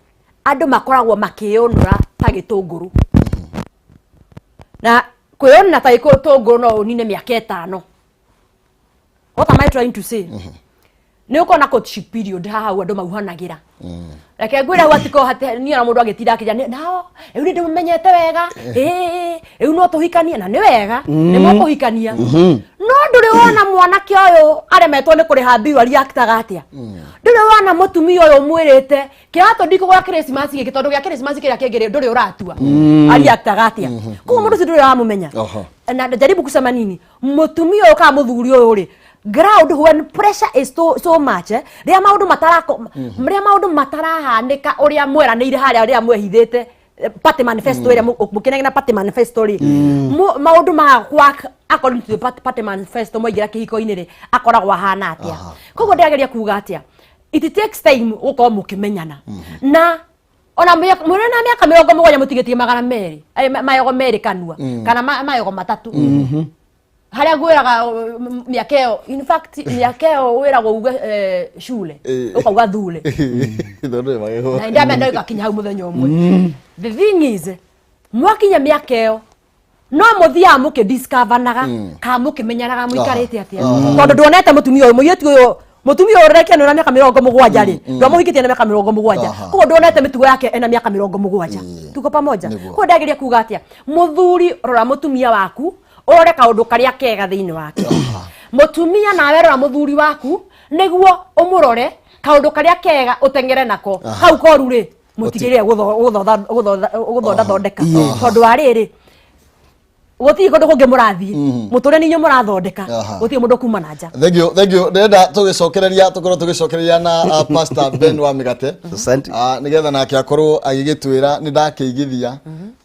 andũ makoragwo makĩyũnũra ta gĩtũngũrũ, na kwĩyũnũra ta gĩtũngũrũ no ũnine mĩaka 5. What am I trying to say? Nĩ ũkona courtship period haha hau andũ mauhanagĩra. Reke ngwĩre, hau atiko niĩ ona mũndũ agĩtinda akĩnjĩra nao rĩu nĩ ndĩmũmenyete wega, ĩĩ, rĩu no tũhikanie, na nĩ wega nĩ mũkũhikania, no ndũrĩ wona mwanake ũyũ aremetwo nĩ kũrĩha bill ariaktaga atĩa? Ndũrĩ wona mũtumia ũyũ ũmwĩrĩte kĩratũ ndikũgũra Christmas gĩkĩ tondũ gĩa Christmas kĩrĩa kĩngĩ rĩ, ndũrĩ ũratua, ariaktaga atĩa? Koguo mũndũ ũcio ndũrĩ ũramũmenya. Na jaribu kusema nini, mũtumia ũyũ kana mũthuri ũyũ rĩ, ground when pressure is so, so much, rĩrĩa maũndũ matarako, rĩrĩa maũndũ matarahanĩka ũrĩa mweranĩire harĩa rĩrĩa mwehithĩte, party manifesto ĩrĩa mũkĩnegena, party manifesto rĩ, maũndũ ma work according to the party manifesto mwaingĩra kĩhiko-inĩ rĩ, akoragwo ahana atĩa? Koguo ndĩrageria kuga atĩa, it takes time gũkorwo mũkĩmenyana, na ona mũrĩ na mĩaka 70 mũtigĩtie 200, mayogo 2 kanua kana mayogo 3 harĩa ngwĩraga, mĩaka ĩyo, in fact mĩaka ĩyo wĩragwo uge shule, ũkauga thule. Tondũ nĩ magego. Na ndamenya ĩgakinya hau mũthenya ũmwe. The thing is, mwakinya mĩaka ĩyo no mũthiaga mũkĩdiscovernaga kana mũkĩmenyanaga mũikarĩte atĩa, tondũ ndwonete mũtumia ũyũ, mũirĩtu ũyũ, mũtumia ũyũ ũreke na mĩaka 70 rĩ, ndwamũhikĩtie na mĩaka 70. Koguo ndwonete mĩtugo yake ena mĩaka 70. Tuko pamoja? Koguo ndageria kuga atĩa, mũthuri, rora mũtumia waku, ũrore kaũndũ karĩa kega thĩinĩ wake. Mũtumia, nawe rora mũthuri waku nĩguo ũmũrore kaũndũ karĩa kega, ũteng'ere nako. Hau koru rĩ, mũtigĩrĩre gũthonda thondeka, tondũ wa rĩrĩ, gũtirĩ kũndũ kũngĩ mũrathiĩ, mũtũrĩre nĩ inyuĩ mũrathondeka. Gũtirĩ mũndũ kuma na nja. Thank you, thank you. Ndĩrenda tũgĩcokereria, tũkorwo tũgĩcokereria na Pastor Ben wa Mĩgate. Asante. Nĩgetha nake akorwo agĩgĩtwĩra nĩ ndakĩigithia.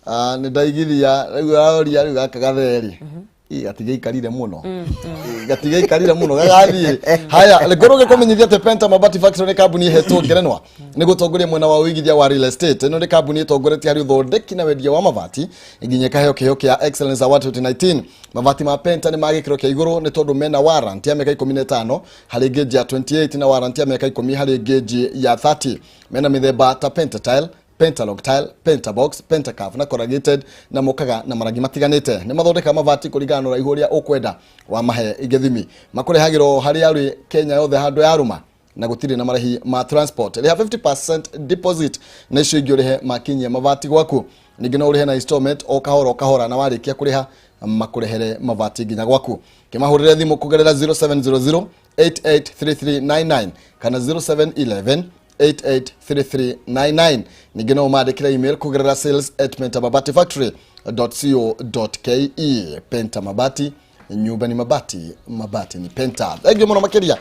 Nĩ ndaigithia, rĩu aroria rĩu gaka gatheri gatigĩikarire mũno. Gatigĩikarire mũno gagathiĩ. Haya, ngorwo ngĩkũmenyithia atĩ Penta Mabati Factory nĩ kambuni ĩhetwo ngerenwa nĩ gũtongoria mwena wa ũigithia wa real estate. Ĩno nĩ kambuni ĩtongoretie harĩ ũthondeki na wendia wa mabati nginya ĩkaheo kĩheo kĩa Excellence Award 2019. Mabati ma Penta nĩ ma gĩkĩro kĩa igũrũ nĩ tondũ mena warranty ya mĩaka 15 harĩ gauge ya 28 na warranty ya mĩaka 10 harĩ gauge ya 30. Mena mĩthemba ta Pentatile, Pentalog tile, Pentabox, Pentacurve na corrugated, na mokaga na marangi matiganĩte. Nĩ mathondekaga mabati kũringana na ũraihu ũrĩa ũkwenda wamahe gĩthimi. Makũrehagĩrwo harĩa ũrĩ Kenya yothe handũ yarũma, na gũtirĩ na marĩhi ma transport. Rĩha 50% deposit na icio ingĩ ũrĩhe makinyia mabati gwaku. Ningĩ no ũrĩhe na installment, o kahora o kahora, na warĩkia kũrĩha makũrehere mabati nginya gwaku. Kĩmahũrĩre thimũ kũgerera 0700 883399 kana 0711 883399. Ningĩ no ũmandĩkĩre email kũgerera sales@pentamabatifactory.co.ke. Penta Mabati, nyumba ni mabati, mabati ni Penta. Thank you mũno makĩria.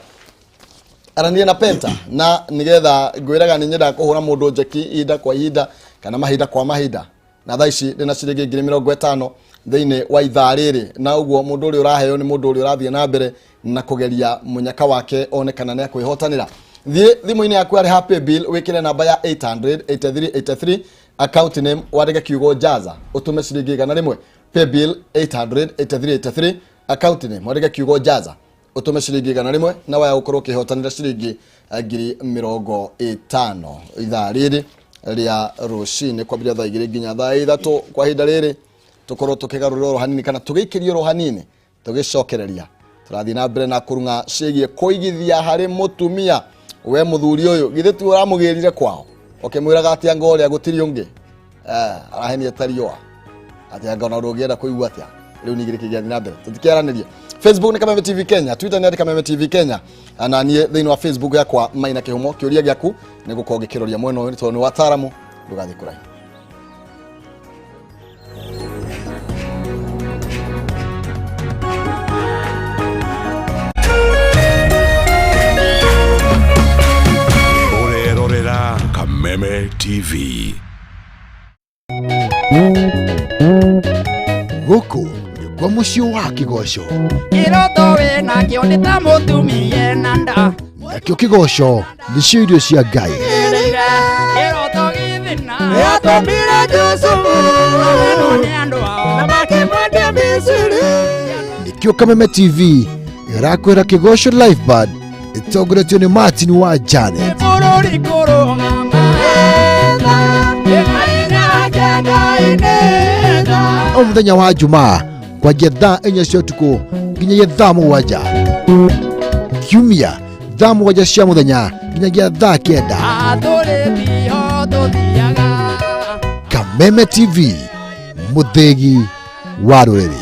Arania na Penta, na nigetha ngwĩraga nĩ nyendaga kũhũra mũndũ njeki ihinda kwa ihinda kana mahinda kwa mahinda, na thaa ici ndĩna ciringi 50,000 thĩinĩ wa ithaa rĩrĩ, na ũguo mũndũ ũrĩa ũraheo nĩ mũndũ ũrĩa ũrathiĩ na mbere na kũgeria mũnyaka wake one kana nĩ akwĩhotanĩra. Thiĩ thimũ-inĩ yaku harĩ ha paybill, wĩkĩre namba ya 800 8383, account name wandĩke kiugo "jaza", ũtũme ciringi 100. Paybill 800 8383, account name wandĩke kiugo "jaza", ũtũme ciringi 100, na waya ũkorwo ũkĩhotanĩra ciringi 50,000 ithaa rĩrĩ rĩa rũcinĩ, kwambĩrĩria thaa 2 nginya thaa 3. Kwa ihinda rĩrĩ tũkorwo tũkĩgarũrĩra oro hanini kana tũgĩikĩrio oro hanini, tũgĩcokereria tũrathiĩ na mbere na kũrung'a ciĩgiĩ kũigithia harĩ mũtumia. We mũthuri ũyũ, githĩ tu ũramũgĩrire kwao ũkĩmwĩraga atĩ anga ũrĩa gũtirĩ ũngĩ? Arahenia ta riũa. Atĩ anga ona ndũngĩenda kũigua atĩa rĩu ningĩ nĩkĩ gĩathiĩ na mbere tũtikĩaranĩria. Facebook nĩ Kameme TV Kenya, Twitter nĩ @Kameme TV Kenya, na niĩ thĩinĩ wa Facebook yakwa Maina Kĩhumo. Kĩũria gĩaku nĩ gũkorwo ngĩkĩroria mwena ũyũ tondũ nĩ wataaramu, ndũgathiĩ kũraihu. Ũrerorera Kameme TV. Gũkũ nĩkuo mũciĩ wa kĩgoco. Kĩroto wĩnakĩo nĩ ta mũtumia ena nda. Nakĩo kĩgoco nĩcio irio cia Ngai. Ĩrĩire kĩroto gĩthĩna nĩatũmire Jusufu amenwo nĩ andũ ao na makĩmwendia Misiri. Nĩkĩo Kameme TV ĩrakwĩra kĩgoco live band ĩtongoretio nĩ Martin wa Janet. Bũrũri kũrũgama O mũthenya wa Jumaa kwanjia thaa 4 cia ũtukũ nginyagia thaa 7, kiumia thaa 7 cia mũthenya nginyagia thaa 9. Kameme TV, mũthĩgi wa rũrĩrĩ.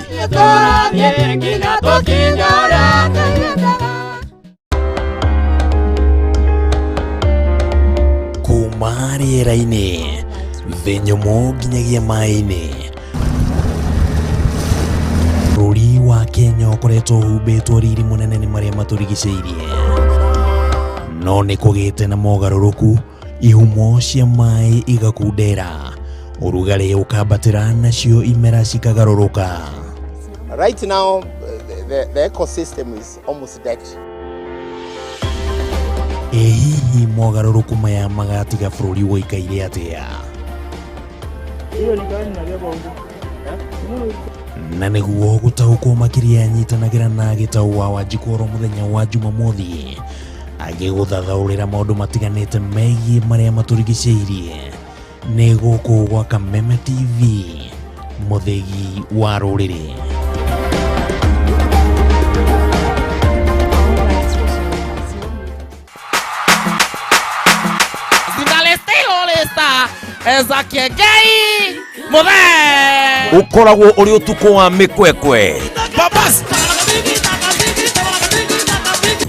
Kuma rĩera-inĩ, thĩ nyũmũ nginyagia maĩ-inĩ, bũrũri wa Kenya ũkoretwo ũhumbĩtwo riri mũnene nĩ marĩa matũrigicĩirie, no nĩ kũgĩte na mogarũrũku, ihumo cia maĩ igakundera, ũrugarĩ ũkambatĩra, nacio imera cikagarũrũka. Right now, the ecosystem is almost dead. Ĩ hihi mogarũrũku maya magatiga bũrũri ũikaire atĩa? Na nĩguo gũtaũkwo makĩria, nyitanagĩra na Gĩtaũ wa Wanjikũ oro mũthenya wa Jumamothi agĩgũthathaũrĩra maũndũ matiganĩte megiĩ marĩa matũrigicĩirie. Nĩ gũkũ gwa Kameme TV, mũthĩgi wa rũrĩrĩ. Ũkoragwo ũrĩ ũtukũ wa mĩkwekwe,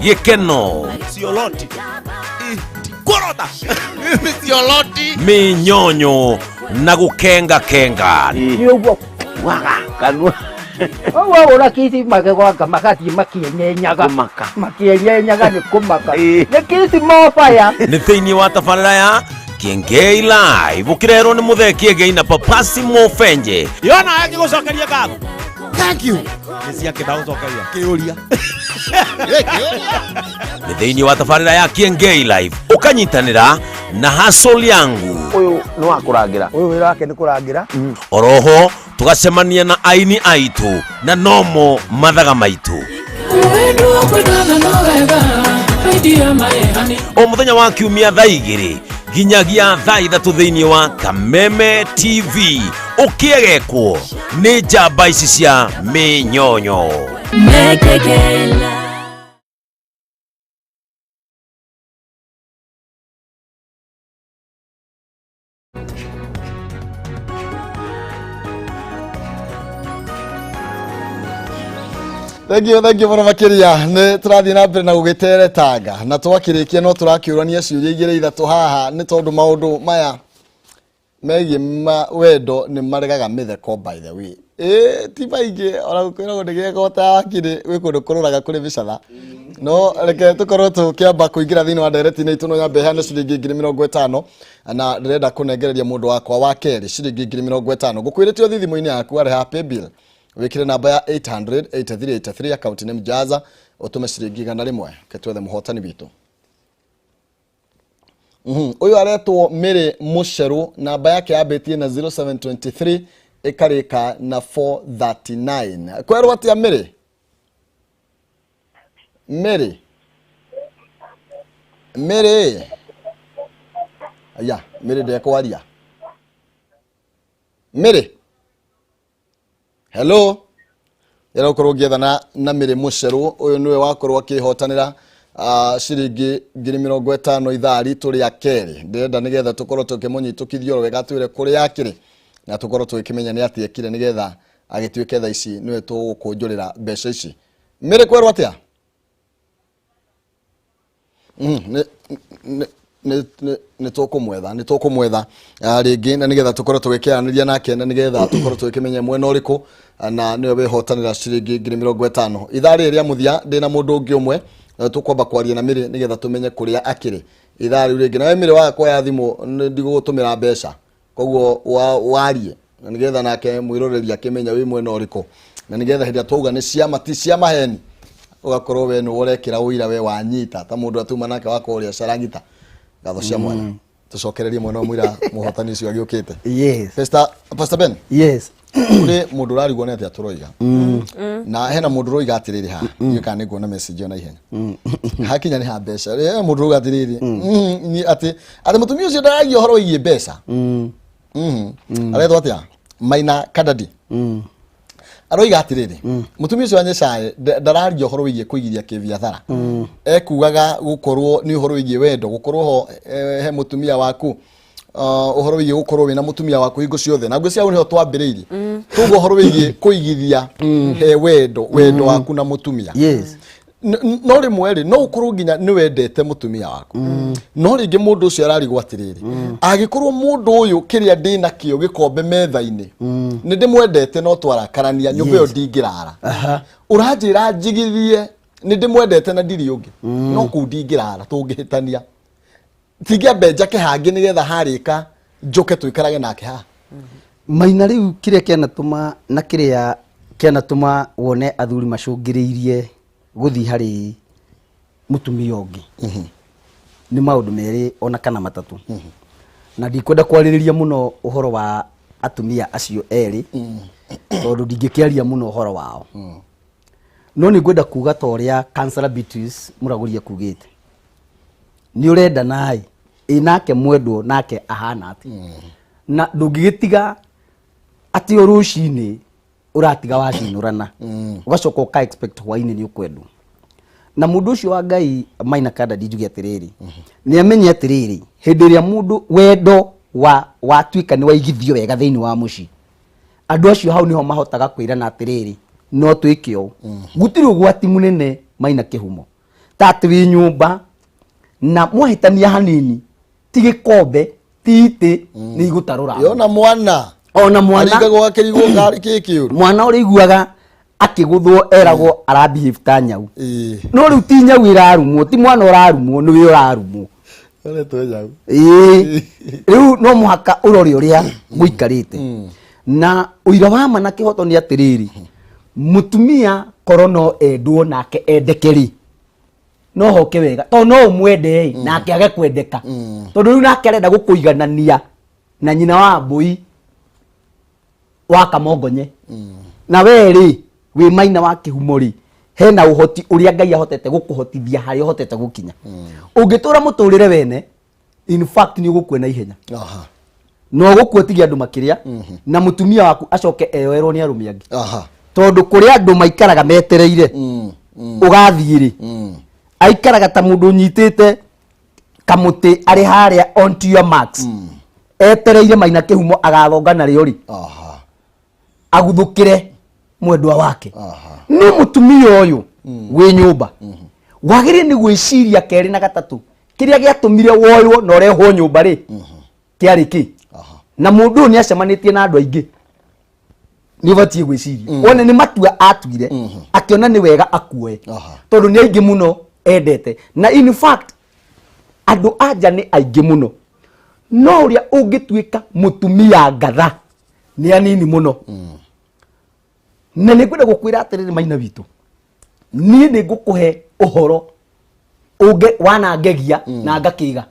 gĩkeno, mĩnyonyo na gũkengakenga. Nĩ ũguo waga kanua ũguo ũra kisi magegwanga magathiĩ makĩenyenyaga makĩenyenyaga nĩ kũmaka nĩ kisi mobaya. Nĩ thĩinĩ wa tabarĩra ya Kiengei Live ũkĩrerwo nĩ Mũthee Kiengei na Papasi Mofenje. Yona agĩgũcokeria ngatho. Thank you. Nĩ ciake ndagũcokeria kĩũria. Nĩ thĩinĩ wa tabarĩra ya Kiengei Live ũkanyitanĩra na Hustle yangu. Ũyũ nĩ wa kũrangĩra. Ũyũ wĩra wake nĩ kũrangĩra. Oroho tũgacemania na aini aitũ na nomo mathaga maitũ o mũthenya wa kiumia thaa 2 nginyagia thaa 3 thĩinĩ wa Kameme TV ũkĩegekwo nĩ njamba ici cia mĩnyonyo. Thank you, thank you mũno makĩria. Nĩ tũrathiĩ na mbere na gũgĩteretanga na twakĩrĩkia no tũrakĩũrania ciũria igĩrĩ ithatũ haha, nĩ tondũ maũndũ maya megiĩ ma wendo nĩ maregaga mĩtheko, by the way. Ĩ ti maingĩ ona gũkwĩragwo nĩ gĩgota wakiri gwĩ kũndũ kũrũraga kũrĩ mĩcatha, no reke tũkorwo tũkĩamba kũingĩra thĩinĩ wa ndereti-inĩ itũ. No nyambe heane ciringi 50,000 na ndĩrenda kũnengereria mũndũ wakwa wa kerĩ ciringi 50,000. Ngũkwĩrĩte ũthiĩ thimũ-inĩ yaku arĩha paybill, wĩkĩre namba ya 800 8383, account name Jaza, ũtũme ciringi 100. Reke twethe mũhotani witũ. Ũyũ aretwo Mary Mũcerũ, namba yake yambĩtie na 0723 ĩkarĩka na 439. Kwerwo atĩa Mary? Mary, Mary, aya Mary ndekwaria. Mary, hello. Ĩra ũkorwo ũgĩethana na Mary Mũcerũ. Ũyũ nĩwe wakorwo akĩhotanĩra ciringi 50,000 ithaa ritũ rĩa kerĩ. Ndĩrenda nĩgetha tũkorwo tũkĩmũnyitũkithia oro wega, twĩre kũrĩa akĩrĩ. Na tũkorwo tũgĩkĩmenya nĩ atĩa ekire nĩgetha agĩtuĩke thaa ici nĩwe tũgũkũnjũrĩra mbeca ici. Mĩrĩ kwerwo atĩa? Nĩ tũkũmwetha, nĩ tũkũmwetha rĩngĩ na nĩgetha tũkorwo tũgĩkĩaranĩria nake na nĩgetha tũkorwo tũgĩkĩmenya mwena ũrĩkũ na nĩwe wĩhotanĩra ciringi 50,000. Ithaa rĩrĩ rĩa mũthia ndĩna mũndũ ũngĩ ũmwe tũkwamba kwaria na Mĩrĩ nĩgetha tũmenye kũrĩa akĩrĩ ithaa rĩu rĩngĩ. Nawe Mĩrĩ waga kuoya thimũ ndigũgũtũmĩra mbeca, koguo warie na nĩgetha nake mwĩroreri akĩmenya wĩ mwena ũrĩkũ na nĩgetha hĩndĩ ĩrĩa twauga nĩ ciama ti cia maheni ũgakorwo we nĩwe ũrekĩra ũira we wanyita ta mũndũ atuma nake wa kũrĩa caragita. Ngatho cia mwanya tũcokererie mwena wa mũira mũhotani ũcio agĩũkĩte. Yes. Pastor Ben. Yes. Kũrĩ mũndũ ũrarigwo nĩ atĩa tũroiga na hena mũndũ ũroiga atĩrĩrĩ haha, ndiũĩ kana nĩnguona message ĩyo na ihenya. Hakinya nĩ ha mbeca, hena mũndũ ũroiga atĩrĩrĩ, atĩ mũtumia ũcio ndaragia ũhoro wĩgiĩ mbeca. Aretwo atĩa? Maina Kadadi. Aroiga atĩrĩrĩ, mũtumia ũcio wa Nyasaye ndararia ũhoro wĩgiĩ kũigithia kĩbiathara, ekugaga gũkorwo nĩ ũhoro wĩgiĩ wendo, gũkorwo ho he mũtumia waku, ũhoro wĩgiĩ gũkorwo wĩna mũtumia waku hingo ciothe. Na ngwĩciria hau nĩho twambĩrĩirie tuga ũhoro wĩgiĩ kũigithia he wendo, wendo waku na mũtumia. Yes. No rĩmwe rĩ no ũkorwo nginya nĩ wendete mũtumia waku, no rĩngĩ mũndũ ũcio ararigwo atĩrĩrĩ, angĩkorwo mũndũ ũyũ kĩrĩa ndĩnakĩo gĩkombe metha-inĩ nĩ ndĩmwendete no twarakarania nyũmba ĩyo ndingĩrara, ũranjĩra njigithie nĩ ndĩmwendete na ndirĩ ũngĩ, no kũu ndingĩrara tũngĩhĩtania tingĩambe njake hangĩ nĩgetha harĩka njũke tũikarage nake haha. Maina rĩu kĩrĩa kĩanatũma na kĩrĩa kĩanatũma wone athuri macũngĩrĩirie gũthiĩ harĩ mũtumia ũngĩ nĩ maũndũ merĩ ona kana matatũ, na ndikwenda kwarĩrĩria mũno ũhoro wa atumia acio erĩ tondũ ndingĩkĩaria mũno ũhoro wao, no nĩ ngwenda kuga ta ũrĩa Councillor Beatrice Mũragũri ekugĩte, nĩ ũrenda naĩ ĩ nake mwendwo nake ahana atĩ na ndũngĩgĩtiga atĩ o rũcinĩ ũratiga wacinũrana ũgacoka ũka expect hwainĩ nĩ ũkwendwo. Na mũndũ ũcio wa Ngai Maina Kandadi njuge atĩrĩrĩ, nĩ amenye atĩrĩrĩ, hĩndĩ ĩrĩa mũndũ wendo wa watuĩka nĩ waigithio wega thĩinĩ wa mũciĩ, andũ acio hau nĩho mahotaga kwĩrana atĩrĩrĩ, no twĩke ũũ. Gũtirĩ ũgwati mũnene Maina Kĩhumo ta atĩ wĩ nyũmba na mwahĩtania hanini, ti gĩkombe ti itĩ nĩ igũtarũra. Yona mwana ona mwana aringagwo akĩrigwo karĩ kĩ kĩũru, mwana ũrĩa iguaga akĩgũthwo eragwo arabehave ta nyau, no rĩu ti nyau ĩrarumwo, ti mwana ũrarumwo, nĩwe ũrarumwo. Ĩĩ, rĩu no mũhaka ũrore ũrĩa mũikarĩte. Na ũira wa ma na kĩhoto nĩ atĩrĩrĩ, mũtumia korwo no endwo nake endeke rĩ, no hoke wega tondũ no ũmwende ĩ nake age kwendeka, tondũ rĩu nake arenda gũkũiganania na nyina wa mbũi wa kamongonye. Na we rĩ wĩ Maina wa Kĩhumo rĩ, hena ũhoti ũrĩa Ngai ahotete gũkũhotithia harĩa ũhotete gũkinya. Ũngĩtũra mũtũrĩre wene, in fact nĩ ũgũkua na ihenya, no ũgũkua ũtige andũ makĩrĩa na mũtumia waku acoke eyoerwo nĩ arũme angĩ, tondũ kũrĩ andũ maikaraga metereire ũgathiĩ rĩ, aikaraga ta mũndũ ũnyitĩte kamũtĩ arĩ harĩa on to your marks, etereire Maina Kĩhumo agathonga narĩo rĩ, aguthũkĩre mwendwa wake. No mũtumia ũyũ wĩ nyũmba wagĩrĩire nĩ gwĩciria kerĩ na gatatũ, kĩrĩa gĩatũmire woywo na ũrehwo nyũmba rĩ kĩarĩ kĩ, na mũndũ ũyũ nĩ acemanĩtie na andũ aingĩ, nĩ ũbatiĩ gwĩciria one nĩ matua atuire akĩona nĩ wega akuoe, tondũ nĩ aingĩ mũno endete. Na in fact andũ anja nĩ aingĩ mũno, no ũrĩa ũngĩtuĩka mũtumia ngatha nĩ anini mũno. Na nĩ ngwenda gũkwĩra atĩrĩrĩ Maina witũ, niĩ nĩ ngũkũhe ũhoro ũnge wanangegia na ngakĩga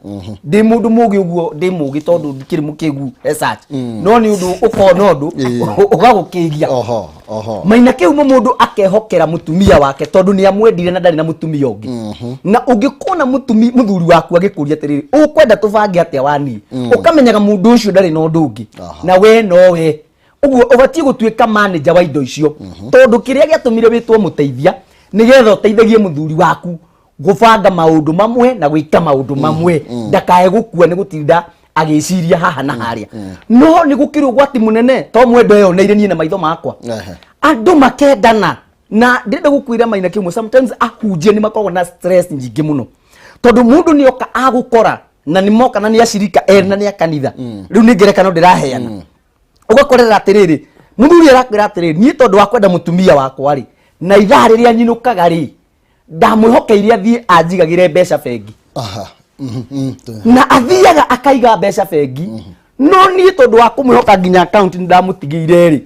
ndĩ mũndũ mũgĩ ũguo, ndĩ mũgĩ tondũ ndikĩrĩ mũkĩgu research, no nĩ ũndũ ũkona ũndũ ũgagũkĩgia. Maina Kĩhumo, mũndũ akehokera mũtumia wake tondũ nĩ amwendire na ndarĩ na mũtumia ũngĩ. Na ũngĩkona mũthuri waku agĩkũria atĩrĩrĩ, ũkwenda tũbange atĩa wa niĩ, ũkamenyaga mũndũ ũcio ndarĩ na ũndũ ũngĩ na we nowe. Ũguo ũbatiĩ gũtuĩka manager wa indo icio, tondũ kĩrĩa gĩatũmire wĩtwo mũteithia nĩgetha ũteithagie mũthuri waku gũbanga maũndũ mamwe na gwĩka maũndũ mamwe, ndakae gũkua nĩ gũtinda Agĩciria haha na harĩa, no nĩ gũkĩrĩ ũgwati mũnene to mwendo eyoneire niĩ na maitho makwa. Andũ makendana na ndĩrenda gũkwĩra Maina Kĩhumo, sometimes ahunjia nĩ makoragwo na stress nyingĩ mũno, tondũ mũndũ nĩ oka agũkora na nĩ moka na nĩ acirika erĩ na nĩ a kanitha. Rĩu nĩ ngerekano ndĩraheana. Ũgakorera atĩrĩrĩ, mũthuri arakwĩra atĩrĩrĩ, niĩ tondũ wa kwenda mũtumia wakwa rĩ, na ithaa rĩrĩa nyinũkaga rĩ, ndamwĩhokeire athiĩ anjigagĩre mbeca bengi. Na athiaga akaiga mbeca bengi, no niĩ tondũ wa kũmwĩhoka nginya akaunti nĩ ndamũtigĩire rĩ,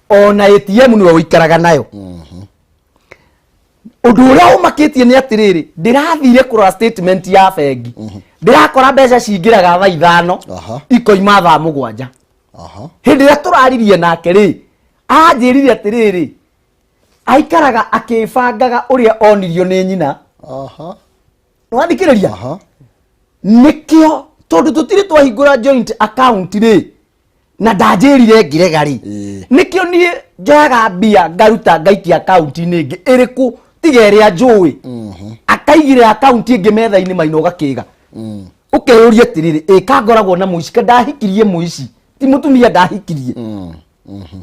ona ATM nĩwe ũikaraga nayo. Ũndũ ũrĩa ũmakĩtie nĩ atĩrĩrĩ, ndĩrathire kũrora statement ya bengi, ndĩrakora mbeca cingĩraga thaa 5, ikoima thaa 7. Hĩndĩ ĩrĩa tũraririe nake rĩ, anjĩrire atĩrĩrĩ, aikaraga akĩbangaga ũrĩa onirio nĩ nyina. Nĩwathikĩrĩria? Nĩkĩo tondũ tũtirĩ twahingũra joint account rĩ, na ndanjĩrire ngĩrega rĩ, nĩkĩo niĩ njoyaga mbia ngaruta ngaikia akaunti-inĩ ĩngĩ ĩrĩkũ tiga ĩrĩa njũĩ. Akaigĩrĩra akaunti ĩngĩ metha-inĩ, Maina, ũgakĩga ũkeyũria atĩrĩrĩ, ĩ kangoragwo na mũici, ka ndahikirie mũici, ti mũtumia ndahikirie.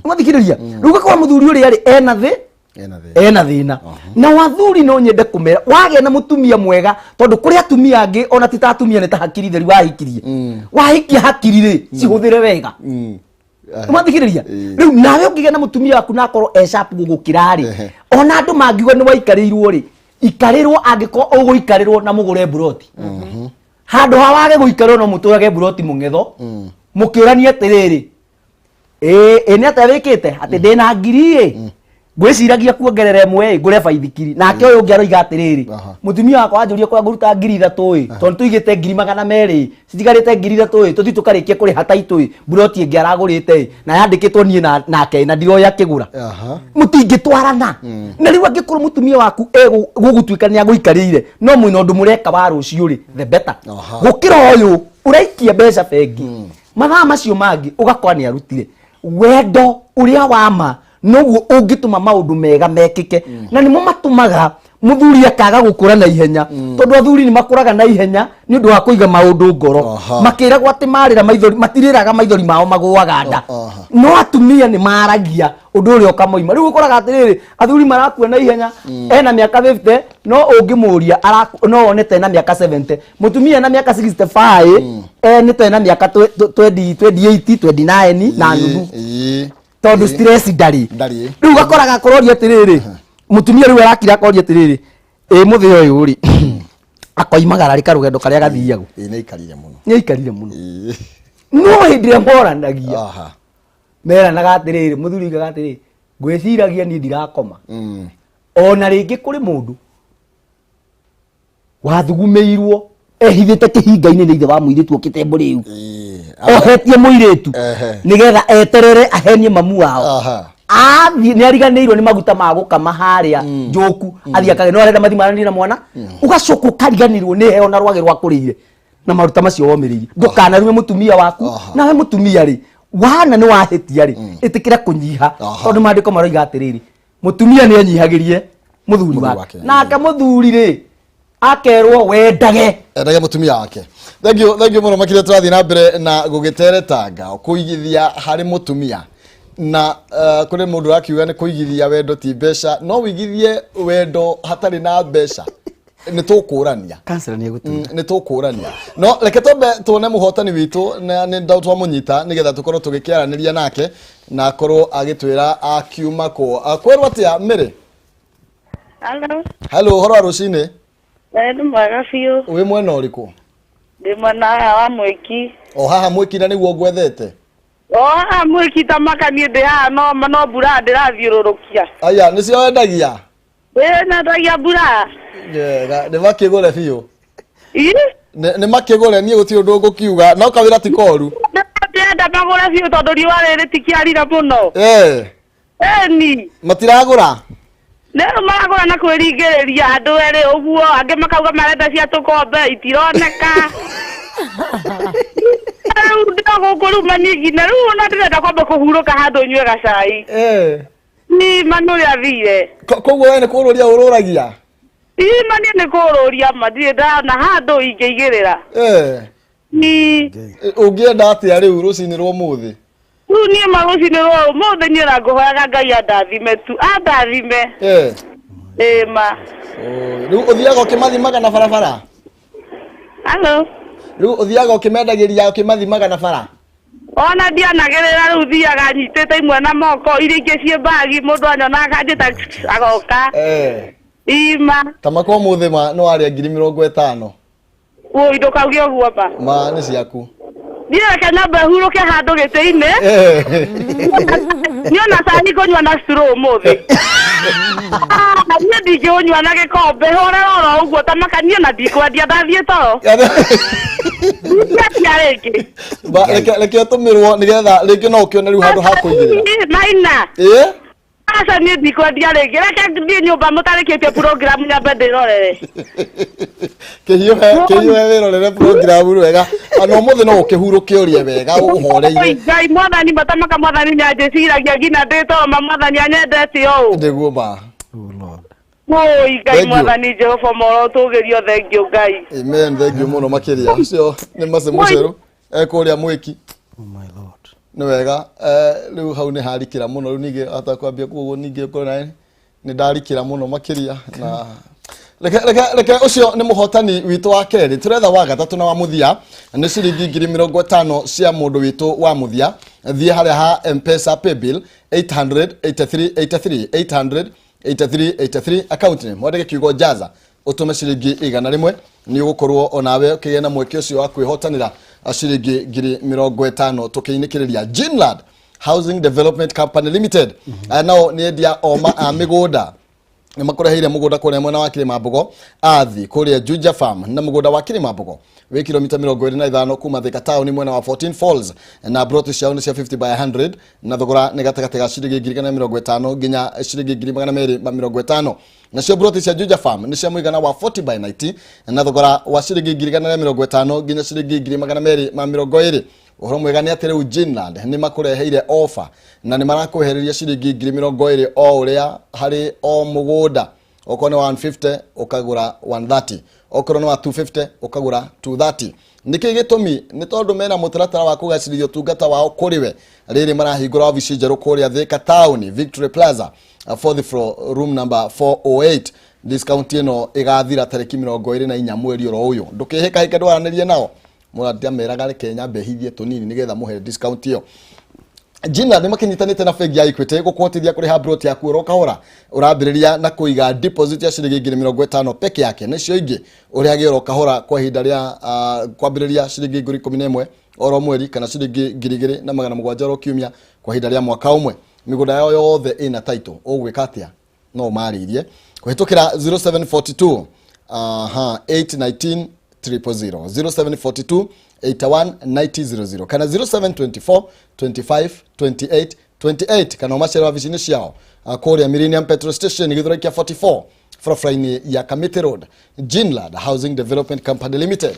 Wathikĩrĩria? Rĩu ũgakora mũthuri ũrĩa rĩ ena thĩ Ena thĩna. Ena thĩna. Na wathuri no nyende kũmera wagĩa na mũtumia mwega, tondũ kũrĩ atumia angĩ ona ti ta atumia, nĩ ta hakiri theri wahikirie. Wahikia hakiri rĩ, cihũthĩre wega. Wathikĩrĩria? Rĩu nawe ũngĩgĩa na mũtumia waku na akorwo e sharp gũgũkĩra rĩ, ona andũ mangiuga nĩ waikarĩirwo rĩ, ikarĩrwo angĩkorwo ũgũikarĩrwo na mũgũre mburoti. Handũ ha wage gũikarĩrwo no mũtũrage mburoti mũng'etho, mũkĩũrania atĩrĩrĩ, ĩ ĩ nĩ atĩa wĩkĩte atĩ ndĩna ngiri ĩ ngwĩciragia kuongerera ĩmwe ĩ ngũre baithikiri, nake ũyũ ũngĩ aroiga atĩrĩrĩ, mũtumia wakwa anjũria kũrĩa ngũruta 3000 ĩ, tondũ tũigĩte 200,000 ĩ, citigarĩte 3000 ĩ, tũthiĩ tũkarĩkie kũrĩha taitũ ĩ, mburoti ĩngĩ aragũrĩte ĩ na yandĩkĩtwo niĩ nake na ndiroĩ akĩgũra. Mũtingĩtwarana. Na rĩu angĩkorwo mũtumia waku egũgũtuĩka nĩ agũikarĩire, no mwĩna ũndũ mũreka wa rũciũ rĩ, the better, gũkĩra ũyũ ũraikia mbeca bengi mathaa macio mangĩ ũgakora nĩ arutire. Wendo ũrĩa wa ma noguo ũngĩtũma maũndũ mega mekĩke, na nĩmo matũmaga mũthuri akaga gũkũra na ihenya, tondũ athuri nĩ makũraga na ihenya nĩ ũndũ wa kũiga maũndũ ngoro, makĩragwo atĩ marĩra maithori matirĩraga, maithori mao magũaga nda. No atumia nĩ maragia ũndũ ũrĩa ũkamoima. Rĩu ũkoraga atĩrĩrĩ, athuri marakua na ihenya, ena mĩaka 50, no ũngĩmũria no one ta ena mĩaka 70. Mũtumia ena mĩaka 65, nĩ ta ena mĩaka 20, 28, 29 na nuthu, tondũ stress ndarĩ. Ndarĩ. Rĩu ũgakoraga akũroria atĩrĩrĩ, mũtumia rĩu arakira akoria atĩrĩrĩ, ĩ mũthĩ ũyũ rĩ, akoimagara rĩ karũgendo karĩa gathiagwo. Ĩ nĩ aikarire mũno. Nĩ aikarire mũno, no hĩndĩ ĩrĩa moranagia, meranaga atĩrĩrĩ, mũthuri oigaga atĩrĩrĩ, ngwĩciragia niĩ ndirakoma. Ona rĩngĩ kũrĩ mũndũ wathugumĩirwo ehithĩte kĩhinga-inĩ nĩ ithe wa mũirĩtu okĩte mbũrĩu ohetie mũirĩtu nĩgetha eterere ahenie mamu wao. Athiĩ nĩ ariganĩirwo nĩ maguta ma gũkama harĩa njũku, athiĩ akage no arenda mathiĩ maranĩrie na mwana, ũgacoka ũkariganĩrwo nĩ heo na rwagĩ rwa kũrĩire na maruta macio womĩrĩirie. Ndũkanarume mũtumia waku. Nawe mũtumia rĩ, wana nĩ wahĩtia rĩ, ĩtĩkĩra kũnyiha, tondũ maandĩko maroiga atĩrĩrĩ, mũtumia nĩ enyihagĩrie mũthuri wake, nake mũthuri rĩ akerwo wendage Endage mũtumia wake. Thank you, thank you mũno makĩria. Tũrathiĩ na mbere na gũgĩteretanga kũigithia harĩ mũtumia na kũrĩ mũndũ ũrakiuga nĩ kũigithia wendo ti mbeca. No wĩigithie wendo hatarĩ na mbeca? Nĩ tũkũrania. Kansela nĩ egũtwĩra. Nĩ tũkũrania, no reke twambe tuone mũhotani witũ na nĩ twamũnyita nĩgetha tũkorwo tũgĩkĩaranĩria nake na akorwo agĩtwĩra akiuma kũ. Kwĩrwo atĩa, Mary? Halo. Hello, ũhoro wa rũcinĩ? Nĩ mwega biũ. Wĩ mwena ũrĩkũ? Ndĩ mwena haha wa Mwĩki. O haha Mwĩki, na nĩguo ngwethete. O haha Mwĩki ta maka niĩ ndĩ haha no mbura ndĩrathiũrũrũkia. Aya nĩcio wendagia? Ĩĩ, nendagia mbura. Wega, nĩ makĩgũre biũ. Ĩ? Nĩ makĩgũre, niĩ gũtirĩ ũndũ ngũkiuga, no kawĩra ti koru. Ndĩrenda magũre biũ tondũ riũa rĩrĩ rĩtikĩarire mũno. Ĩni. Matiragũra? Rĩu maragũra na kwĩringĩrĩria andũ erĩ ũguo, angĩ makauga marenda cia tũkombe itironeka. Rĩu ndĩ gũkũ rĩu mani nginya rĩu ona ndĩrenda kwamba kũhurũka handũ nyue gacai. Ni mani ũrĩa athire. Koguo we nĩ kũrũria ũrũragia? Ii mani nĩ kũrũria ma ndirĩ ndana handũ ingĩigĩrĩra. Ii. Ũngĩenda atĩa rĩu rũcinĩ rwa ũmũthĩ? Rĩu niĩ ma rũcinĩ rwa ũmũthĩ niĩ na ngũhoyaga Ngai andathime tu, andathime. Ĩĩ ma. Rĩu ũthiaga ũkĩmathimaga na barabara? Halo. Rĩu ũthiaga ũkĩmendagĩria ũkĩmathimaga na bara? Ona ndianagĩrĩra rĩu thiaga nyitĩte imwe na moko iria ingĩ ciĩ mbagi mũndũ anyona akanjĩta agoka. Ima. Ta maka ũmũthĩ ma nĩ warĩa 50,000. Wũi ndũkauge ũguo ma. Ma nĩ ciaku. Niĩ reke nyambe hurũke handũ gĩtĩ-inĩ. Niĩ ona cai ngũnyua na straw ũmũthĩ. Ah, niĩ ndingĩũnyua na gĩkombe hũrĩra oro ũguo ta maka niĩ ona ndikwendia ndathiĩ toro. Ndingĩendia rĩngĩ. Ba, reke ũtũmĩrwo nĩgetha rĩngĩ no ũkĩone rĩu handũ ha kũigĩrĩra. Maina. Ĩĩ? Aca niĩ ndikwendia rĩngĩ reke thiĩ nyũmba mũtarĩkĩtie program nyambe ndĩrorere. Kĩhiũhe kĩhiũhe wĩrorere program wega. Ona ũmũthĩ no ũkĩhurũke ũrĩe wega ũhoreire. Oi, Ngai mwathani matamaka mwathani nĩanjĩciragia nginya ndĩ toro ma mwathani anyendete ũũ. Nĩguo ma. Oi Ngai Thank you. mwathani Jehova moro tũgĩrio thengio Ngai. Amen, thank you mũno makĩria. Ũcio nĩ Mercy Mũcerũ ekũrĩa mwĩki. Nĩ wega rĩu hau nĩ harikĩra mũno rĩu ningĩ atakwambia kuoguo ningĩ ũkorwo nawe nĩ ndarikĩra mũno makĩria na reke reke reke ũcio nĩ mũhotani witũ wa kerĩ tũretha wa gatatũ na wa mũthia nĩ ciringi 50,000 cia mũndũ witũ wa mũthia thiĩ harĩa ha mpesa paybill 883 83 883 83 account name wandĩke kiugo jaza ũtũme ciringi 100 nĩ ũgũkorwo onawe ũkĩgĩa na mweke ũcio wa kwĩhotanĩra ciringi 50,000 tũkĩinĩkĩrĩria Ginland Housing Development Company Limited. Aya nao nĩ endia oma a mĩgũnda nĩ makũreheire mũgũnda kũrĩa mwena wa Kĩrĩmambogo athi kũrĩa Juja Farm na mũgũnda wa Kĩrĩmambogo wĩ kilomita 25 kuma Thika taũni mwena wa 14 Falls na broti ciao nĩ cia 50 by 100 na thogora nĩ gatagatĩ ga ciringi 150,000 nginya ciringi 250,000. Nacio broti cia Juja Farm nĩ cia mũigana wa 40 by 90 na thogora wa ciringi 150,000 nginya ciringi 220,000. Ũhoro mwega nĩ atĩ rĩu Ginland nĩ makũreheire offer na nĩ marakwehereria ciringi 20,000 o ũrĩa harĩ o mũgũnda. Okorwo nĩ 150 ũkagũra 130, okorwo nĩ wa 250 ũkagũra 230. Nĩkĩ gĩtũmi? Nĩ tondũ mena mũtaratara wa kũgacĩrithia ũtungata wao kũrĩ we. Rĩrĩ marahingũra obici njerũ kũrĩa Thika Town, Victory Plaza, fourth floor, room number 408. Discount ĩno ĩgathira tarĩki 24 mweri oro ũyũ. Ndũkĩhĩkahĩke ndwaranĩrie nao. Mũratiameraga reke nyambe hithie tũnini nĩgetha mũhe discount ĩyo. Ginland nĩ makĩnyitanĩte na bengi ya Equity gũkũhotithia kũrĩha broti yaku oro kahora. Ũrambĩrĩria na kũiga deposit ya ciringi 50,000 peke yake na icio ingĩ ũrĩhage oro kahora kwa ihinda rĩa kwambĩrĩria ciringi 11,000 oro mweri kana ciringi 2,700 oro kiumia kwa ihinda rĩa mwaka ũmwe. Mĩgũnda yao yothe ĩna title. Ũgwĩka atĩa? No ũmarĩirie kũhĩtũkĩra 0742 819 000 0742 81 90 00 kana 0724 25 28 28 kana ũmacere wabici-inĩ ciao kũrĩa Millennium Petrol Station Gĩthũrai kĩa 44 barabara-inĩ ya Kamiti Road. Ginland Housing Development Company Limited,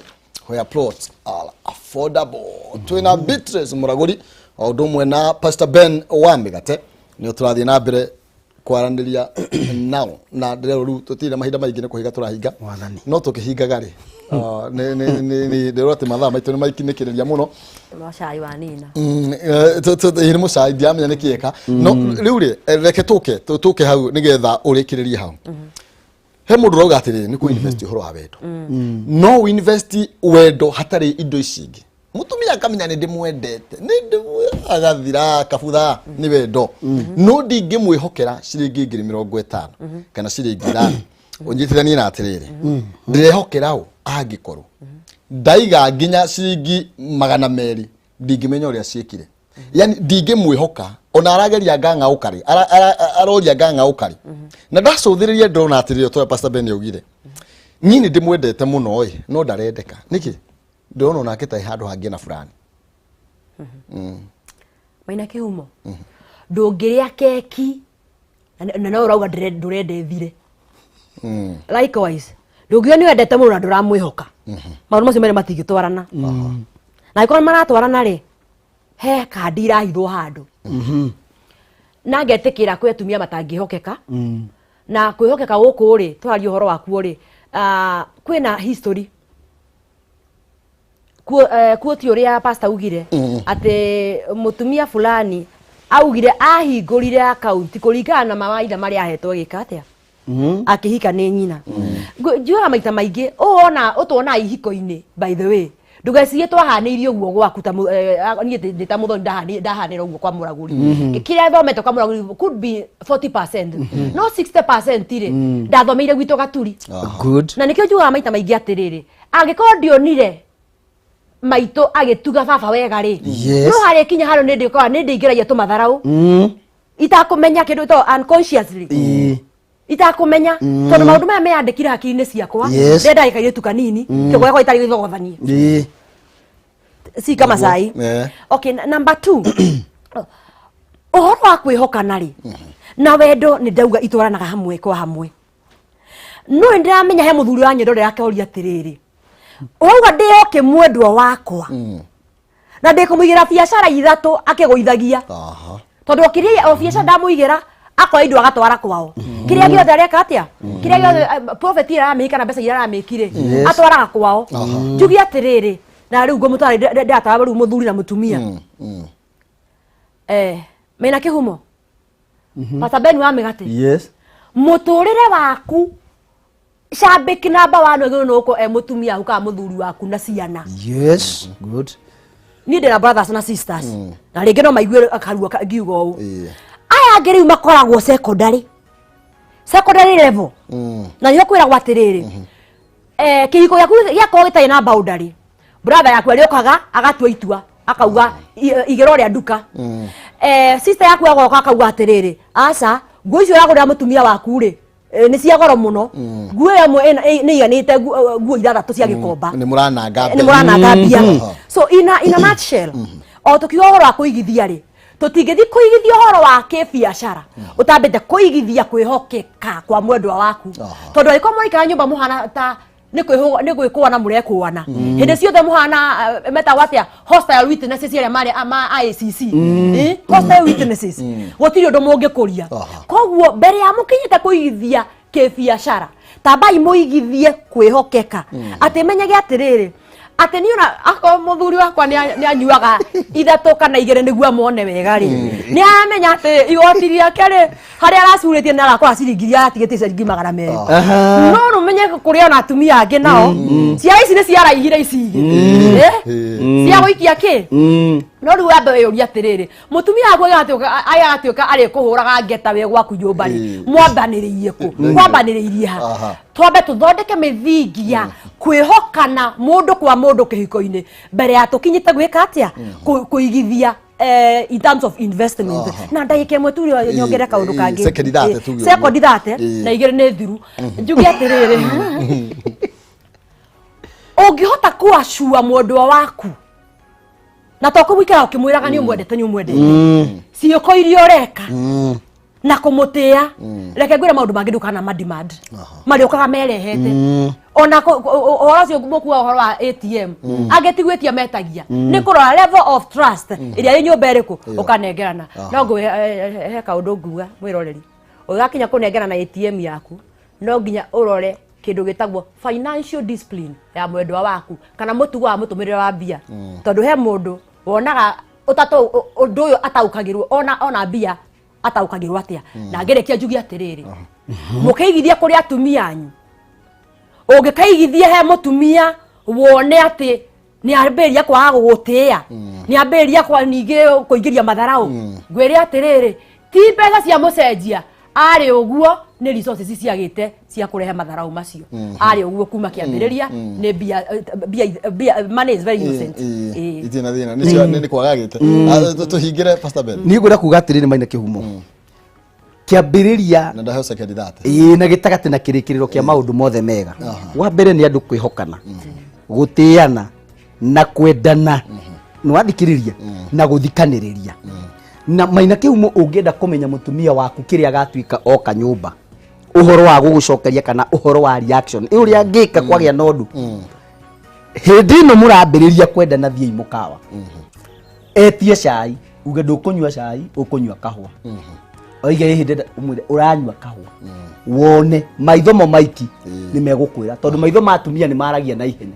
where plots are affordable. Twĩna Beatrice Mũragũri o ũndũ ũmwe na Pastor Ben wa Mĩgate nĩ tũrathiĩ na mbere kwaranĩria nao na ndĩrerwo rĩu tũtirĩ na mahinda maingĩ nĩ kũhinga tũrahinga no tũkĩhingaga rĩ ndĩrwo atĩ mathaa maitũ nĩ maikinĩkĩrĩria mũno. Mũcai wa nina. Ĩ nĩ mũcai ndiramenya nĩ kĩeka no rĩu rĩ reke tũke tũke hau nĩgetha ũrĩkĩrĩrie hau. He mũndũ ũrauga atĩrĩrĩ nĩ kũ invest ũhoro wa wendo no invest wendo hatarĩ indo ici ingĩ. Mũtumia akamenya nĩ ndĩmwendete nĩ agathira kabutha nĩ wendo no ndingĩmwĩhokera ciringi 50,000 kana ciringi 5 ũnyitithanie na atĩrĩrĩ ndĩrehokera ũ angĩkorwo ndaiga nginya ciringi 200 ndingĩmenya ũrĩa ciĩkire. Yani ndingĩmwĩhoka ona arageria ngang'aũka rĩ aroria ngang'aũka rĩ na ndacũthĩrĩria ndĩrona atĩrĩrĩ ũtoya Pastor Ben augire niĩ nĩ ndĩmwendete mũno ĩ no ndarendeka nĩkĩ ndĩrona onake ta handũ hangĩ na fulani. Maina kĩhumo ndũngĩrĩa keki na no ũrauga ndũrenda ĩthire. Likewise ndũngiuga nĩ wendete mũndũ na ndũramwĩhoka maũndũ macio merĩ matingĩtwarana na angĩkorwo maratwarana rĩ he kandi irahithwo handũ na ngetĩkĩra kwĩ atumia matangĩhokeka na kwĩhokeka gũkũ rĩ tũraria ũhoro wakuo rĩ kwĩna history Kuoti ũrĩa pastor augire atĩ mũtumia fulani augire ahingũrire akaunti kũringana na mawaitha marĩa ahetwo gĩka atĩa akĩhika nĩ nyina. Njugaga maita maingĩ ũwona ũtuonaga ihiko-inĩ. By the way, ndũgecirie twahanĩirie ũguo gwaku ta niĩ ndĩ ta mũthoni ndahanĩra ũguo kwa mũragũri. Kĩrĩa thomete kwa mũragũri could be 40%, no 60% rĩ, ndathomeire gwitũ Gaturi. Good. Na nĩkĩo njugaga maita maingĩ atĩrĩrĩ, angĩkorwo ndionire maitũ agĩtuga baba wega rĩ, no harĩa kinya handũ nĩ ndĩkoraga nĩ ndĩingĩragia tũmatharaũ itakũmenya kĩndũ to unconsciously, itakũmenya, tondũ maũndũ maya meyandĩkire hakiri-inĩ ciakwa. Ndenda kairĩtu kanini, kĩongo gĩakwa gĩtarĩ gĩthogothanie, si kama sai. Okay, number two, ũhoro wa kwĩhokana rĩ na wendo nĩ ndauga itwaranaga hamwe kwa hamwe. No nĩ ndĩramenya he mũthuri wa nyendorera akoria atĩrĩrĩ, ũrauga ndĩoke mwendwa wakwa na ndĩkũmũigĩra biacara ithatũ akĩgũithagia, tondũ okĩrĩa o biacara ndamũigĩra akoya indo agatwara kwao, kĩrĩa gĩothe areka atĩa, kĩrĩa gĩothe profit ĩrĩa aramĩka na mbeca iria aramĩkire atwaraga kwao. Njuge atĩrĩrĩ, na rĩu ngũmũtwara ndĩratwara rĩu mũthuri na mũtumia mena kĩhumo, Pastor Ben wa mĩgate, mũtũrĩre waku cambĩki namba one agĩrĩirwo nĩ gũkorwo e mũtumia waku kana mũthuri waku na ciana. Yes, good. Niĩ ndĩna brothers na sisters, na rĩngĩ no maigue karua ngiuga ũũ. Aya angĩ rĩu makoragwo secondary level, na nĩho kwĩragwo atĩrĩrĩ, kĩhiko gĩaku gĩakorwo gĩtarĩ na boundary, brother yaku arĩũkaga agatua itua akauga igĩra ũrĩa nduka, sister yaku agoka akauga atĩrĩrĩ, aca, nguo icio ũragũrĩra mũtumia waku rĩ, nĩ cia goro mũno, nguo ĩyo ĩmwe nĩ iganĩte nguo ithathatũ cia gĩkomba. Nĩ mũrananga. Nĩ mũrananga mbia. So in a nutshell, o tukiuga ũhoro wa kũigithia rĩ, tũtingĩthiĩ kũigithia ũhoro wa kĩbiacara ũtambĩte kũigithia kwĩhokeka kwa mwendwa waku, tondũ angĩkorwo mũraikara nyũmba mũhana ta nĩ gwĩkũana mũrekũana hĩndĩ ciothe, mũhana metagwo atĩa, hostile witnesses arĩa marĩ ma ICC, hostile witnesses, gũtirĩ ũndũ mũngĩkũria. Koguo mbere ya mũkinyĩte kũigithia kĩbiacara, tambai mũigithie kwĩhokeka, atĩ menyage atĩrĩrĩ, atĩ niĩ ona akorwo mũthuri wakwa nĩ anyuaga ithatũ kana igĩrĩ nĩguo amone wega rĩ, nĩ aramenya atĩ igoti rĩake rĩ, harĩa aracurĩtie nĩ agakora ciringi iria aratigĩtie ciringi 200. No rũmenye kũrĩ ona atumia angĩ nao ciara ici nĩ ciaraihire ici igĩrĩ, cia gũikia kĩ. No rĩu wambe wĩyũrie atĩrĩrĩ, mũtumia waku agatuĩka arĩkũhũraga ngeta wĩ gwaku nyũmba rĩ, mwambanĩrĩirie kũ, mwambanĩrĩirie ha? Twambe tũthondeke mĩthingi ya kwĩhokana mũndũ kwa mũndũ kĩhiko-inĩ mbere ya tũkinyĩte gwĩka atĩa, kũigithia in terms of investment. Na ndagĩka ĩmwe tu nyongere kaũndũ kangĩ. Sekondi 30 tuge ũguo. Sekondi 30 na igĩrĩ nĩ thiru. Njuge atĩrĩrĩ, ũngĩhota kũacua mwendwa waku na to kũmũikara ũkĩmwĩraga nĩ ũmwendete, nĩ ũmwendete ciĩko iria ũreka na kũmũtĩa, reke ngwĩre maũndũ mangĩ ndũkana ma demand marĩũkaga merehete. Ona ũhoro ũcio mũkuga ũhoro wa ATM, angĩ ti gwĩtia metagia, nĩ kũrora level of trust ĩrĩa ĩ nyũmba ĩrĩkũ ũkanengerana. No ngwĩ he kaũndũ nguga mwĩroreri, ũgakinya kũnengerana ATM yaku, no nginya ũrore kĩndũ gĩtagwo financial discipline ya mwendwa waku kana mũtugo wa mũtũmĩrĩre wa mbia, tondũ he mũndũ wonaga ũtatũ ũndũ ũyũ ataũkagĩrwo ona mbia ataũkagĩrwo atĩa. Na ngĩrĩkia njuge atĩrĩrĩ, mũkĩigithia kũrĩ atumia anyu, ũngĩkaigithia he mũtumia wone atĩ nĩ ambĩrĩria kwaga gũgũtĩĩa, nĩ ambĩrĩria kwa ningĩ kũingĩria matharaũ, ngwĩre atĩrĩrĩ, ti mbeca cia mũcenjia arĩ ũguo, nĩ resources ciagĩte cia kũrehe matharaũ macio arĩ ũguo kuma kĩambĩrĩria. Nĩ mbia, mbia, mbia, money is very innocent. Itirĩ na thĩna, nĩcio nĩ kwagagĩte. Tũhingĩre, Pastor Ben. Niĩ ngwenda kuga atĩrĩrĩ, Maina Kĩhumo, kĩambĩrĩria na ndaheo sekondi 30. Ĩĩ, na gĩtagatĩ na kĩrĩkĩrĩro kĩa maũndũ mothe mega, wa mbere nĩ andũ kwĩhokana, gũtĩana na kwendana, nĩ wathikĩrĩria na gũthikanĩrĩria. Na Maina Kĩhumo, ũngĩenda kũmenya mũtumia waku kĩrĩa agatuĩka oka nyũmba, ũhoro wa gũgũcokeria kana ũhoro wa reaction ĩ ũrĩa angĩka kwagĩa na ũndũ, hĩndĩ ĩno mũrambĩrĩria kwendana, thiĩi mũkawa, etie cai, uge ndũkũnyua cai, ũkũnyua kahũa. Oige ĩ hĩndĩ ũmwĩre ũranyua kahũa, wone maitho mo maiki nĩ megũkwĩra, tondũ maitho ma atumia nĩ maragia na ihenya,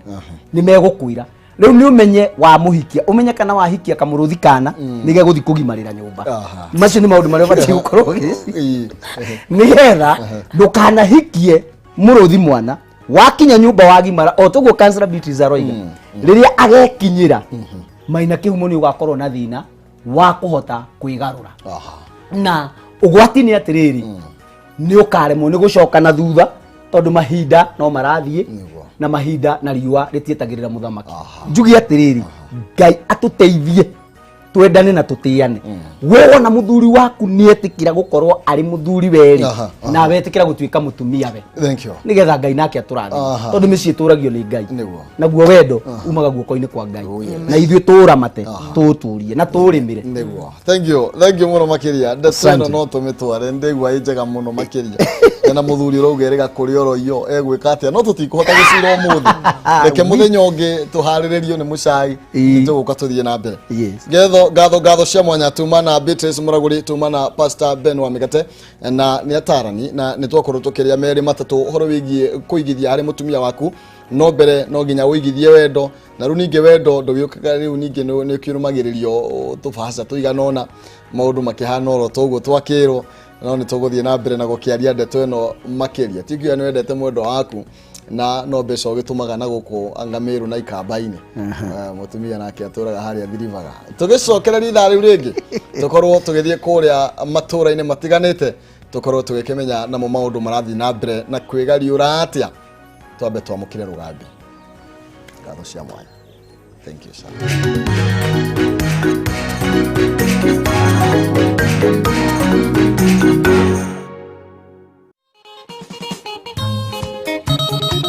nĩ megũkwĩra. Rĩu nĩ ũmenye wa mũhikia, ũmenye kana wahikia kamũrũthi kana nĩ gegũthiĩ kũgimarĩra nyũmba. Macio nĩ maũndũ marĩa ũbatiĩ gũkorwo ũgĩciria nĩgetha ndũkanahikie mũrũthi mwana wakinya nyũmba wagimara o toguo Councillor Beatrice aroiga rĩrĩa agekinyĩra Maina Kĩhumo nĩ ũgakorwo na thĩna wa kũhota kwĩgarũra. Na ũgwati nĩ atĩrĩrĩ, nĩ ũkaremwo nĩ gũcoka na thutha tondũ mahinda no marathiĩ na mahinda na riũa rĩtietagĩrĩra mũthamaki. Njuge atĩrĩrĩ, Ngai atũteithie twendane na tũtĩane. We wona mũthuri waku nĩetĩkĩra gũkorwo arĩ mũthuri werĩ, nawe etĩkĩra gũtuĩka mũtumia we. Thank you. Nĩgetha Ngai nake atũrathime tondũ mĩciĩ ĩtũragio nĩ Ngai naguo wendo umaga guoko-inĩ kwa Ngai na ithuĩ tũũramate tũũtũrie na tũũrĩmĩre. Nĩguo. Thank you. Thank you mũno makĩria. Ndeto ĩno no tũmĩtware ndĩgua ĩ njega mũno makĩria. Ena mũthuri ũrauga erĩga kũrĩ oro iyo egwĩka atĩa no tũtikũhota gũcira ũmũthĩ. Reke mũthenya ũngĩ tũharĩrĩrio nĩ mũcai nĩtũgũka tũthiĩ na mbere. Ngetho ngatho ngatho cia mwanya tuma na Beatrice Mũragũri, tuma na Pastor Ben wa Mĩgate na nĩ atarani na nĩ twakorwo tũkĩrĩa merĩ matatũ ũhoro wĩgiĩ kũigithia harĩ mũtumia waku. No mbere no nginya ũigithie wendo na rĩu ningĩ wendo ndũgĩũkaga rĩu ningĩ nĩ ũkĩrũmagĩrĩrio tũbaca tũigana ũna maũndũ makĩhana oro toguo twakĩrwo no nĩ tũgũthiĩ na mbere na gũkĩaria ndeto ĩno makĩria. Ti kuga nĩ wendete mwendwa waku na no mbeca ũgĩtũmaga na gũkũ anga Meru na Ikamba-inĩ. Mũtumia nake atũraga harĩa Thiribaga. Tũgĩcokereria ithaa rĩu rĩngĩ tũkorwo tũgĩthiĩ kũrĩa matũra-inĩ matiganĩte tũkorwo tũgĩkĩmenya namo maũndũ marathiĩ na mbere na kwĩgariũra atĩa. Twambe twamũkĩre rũgambi. Ngatho cia mwanya. Thank you sir.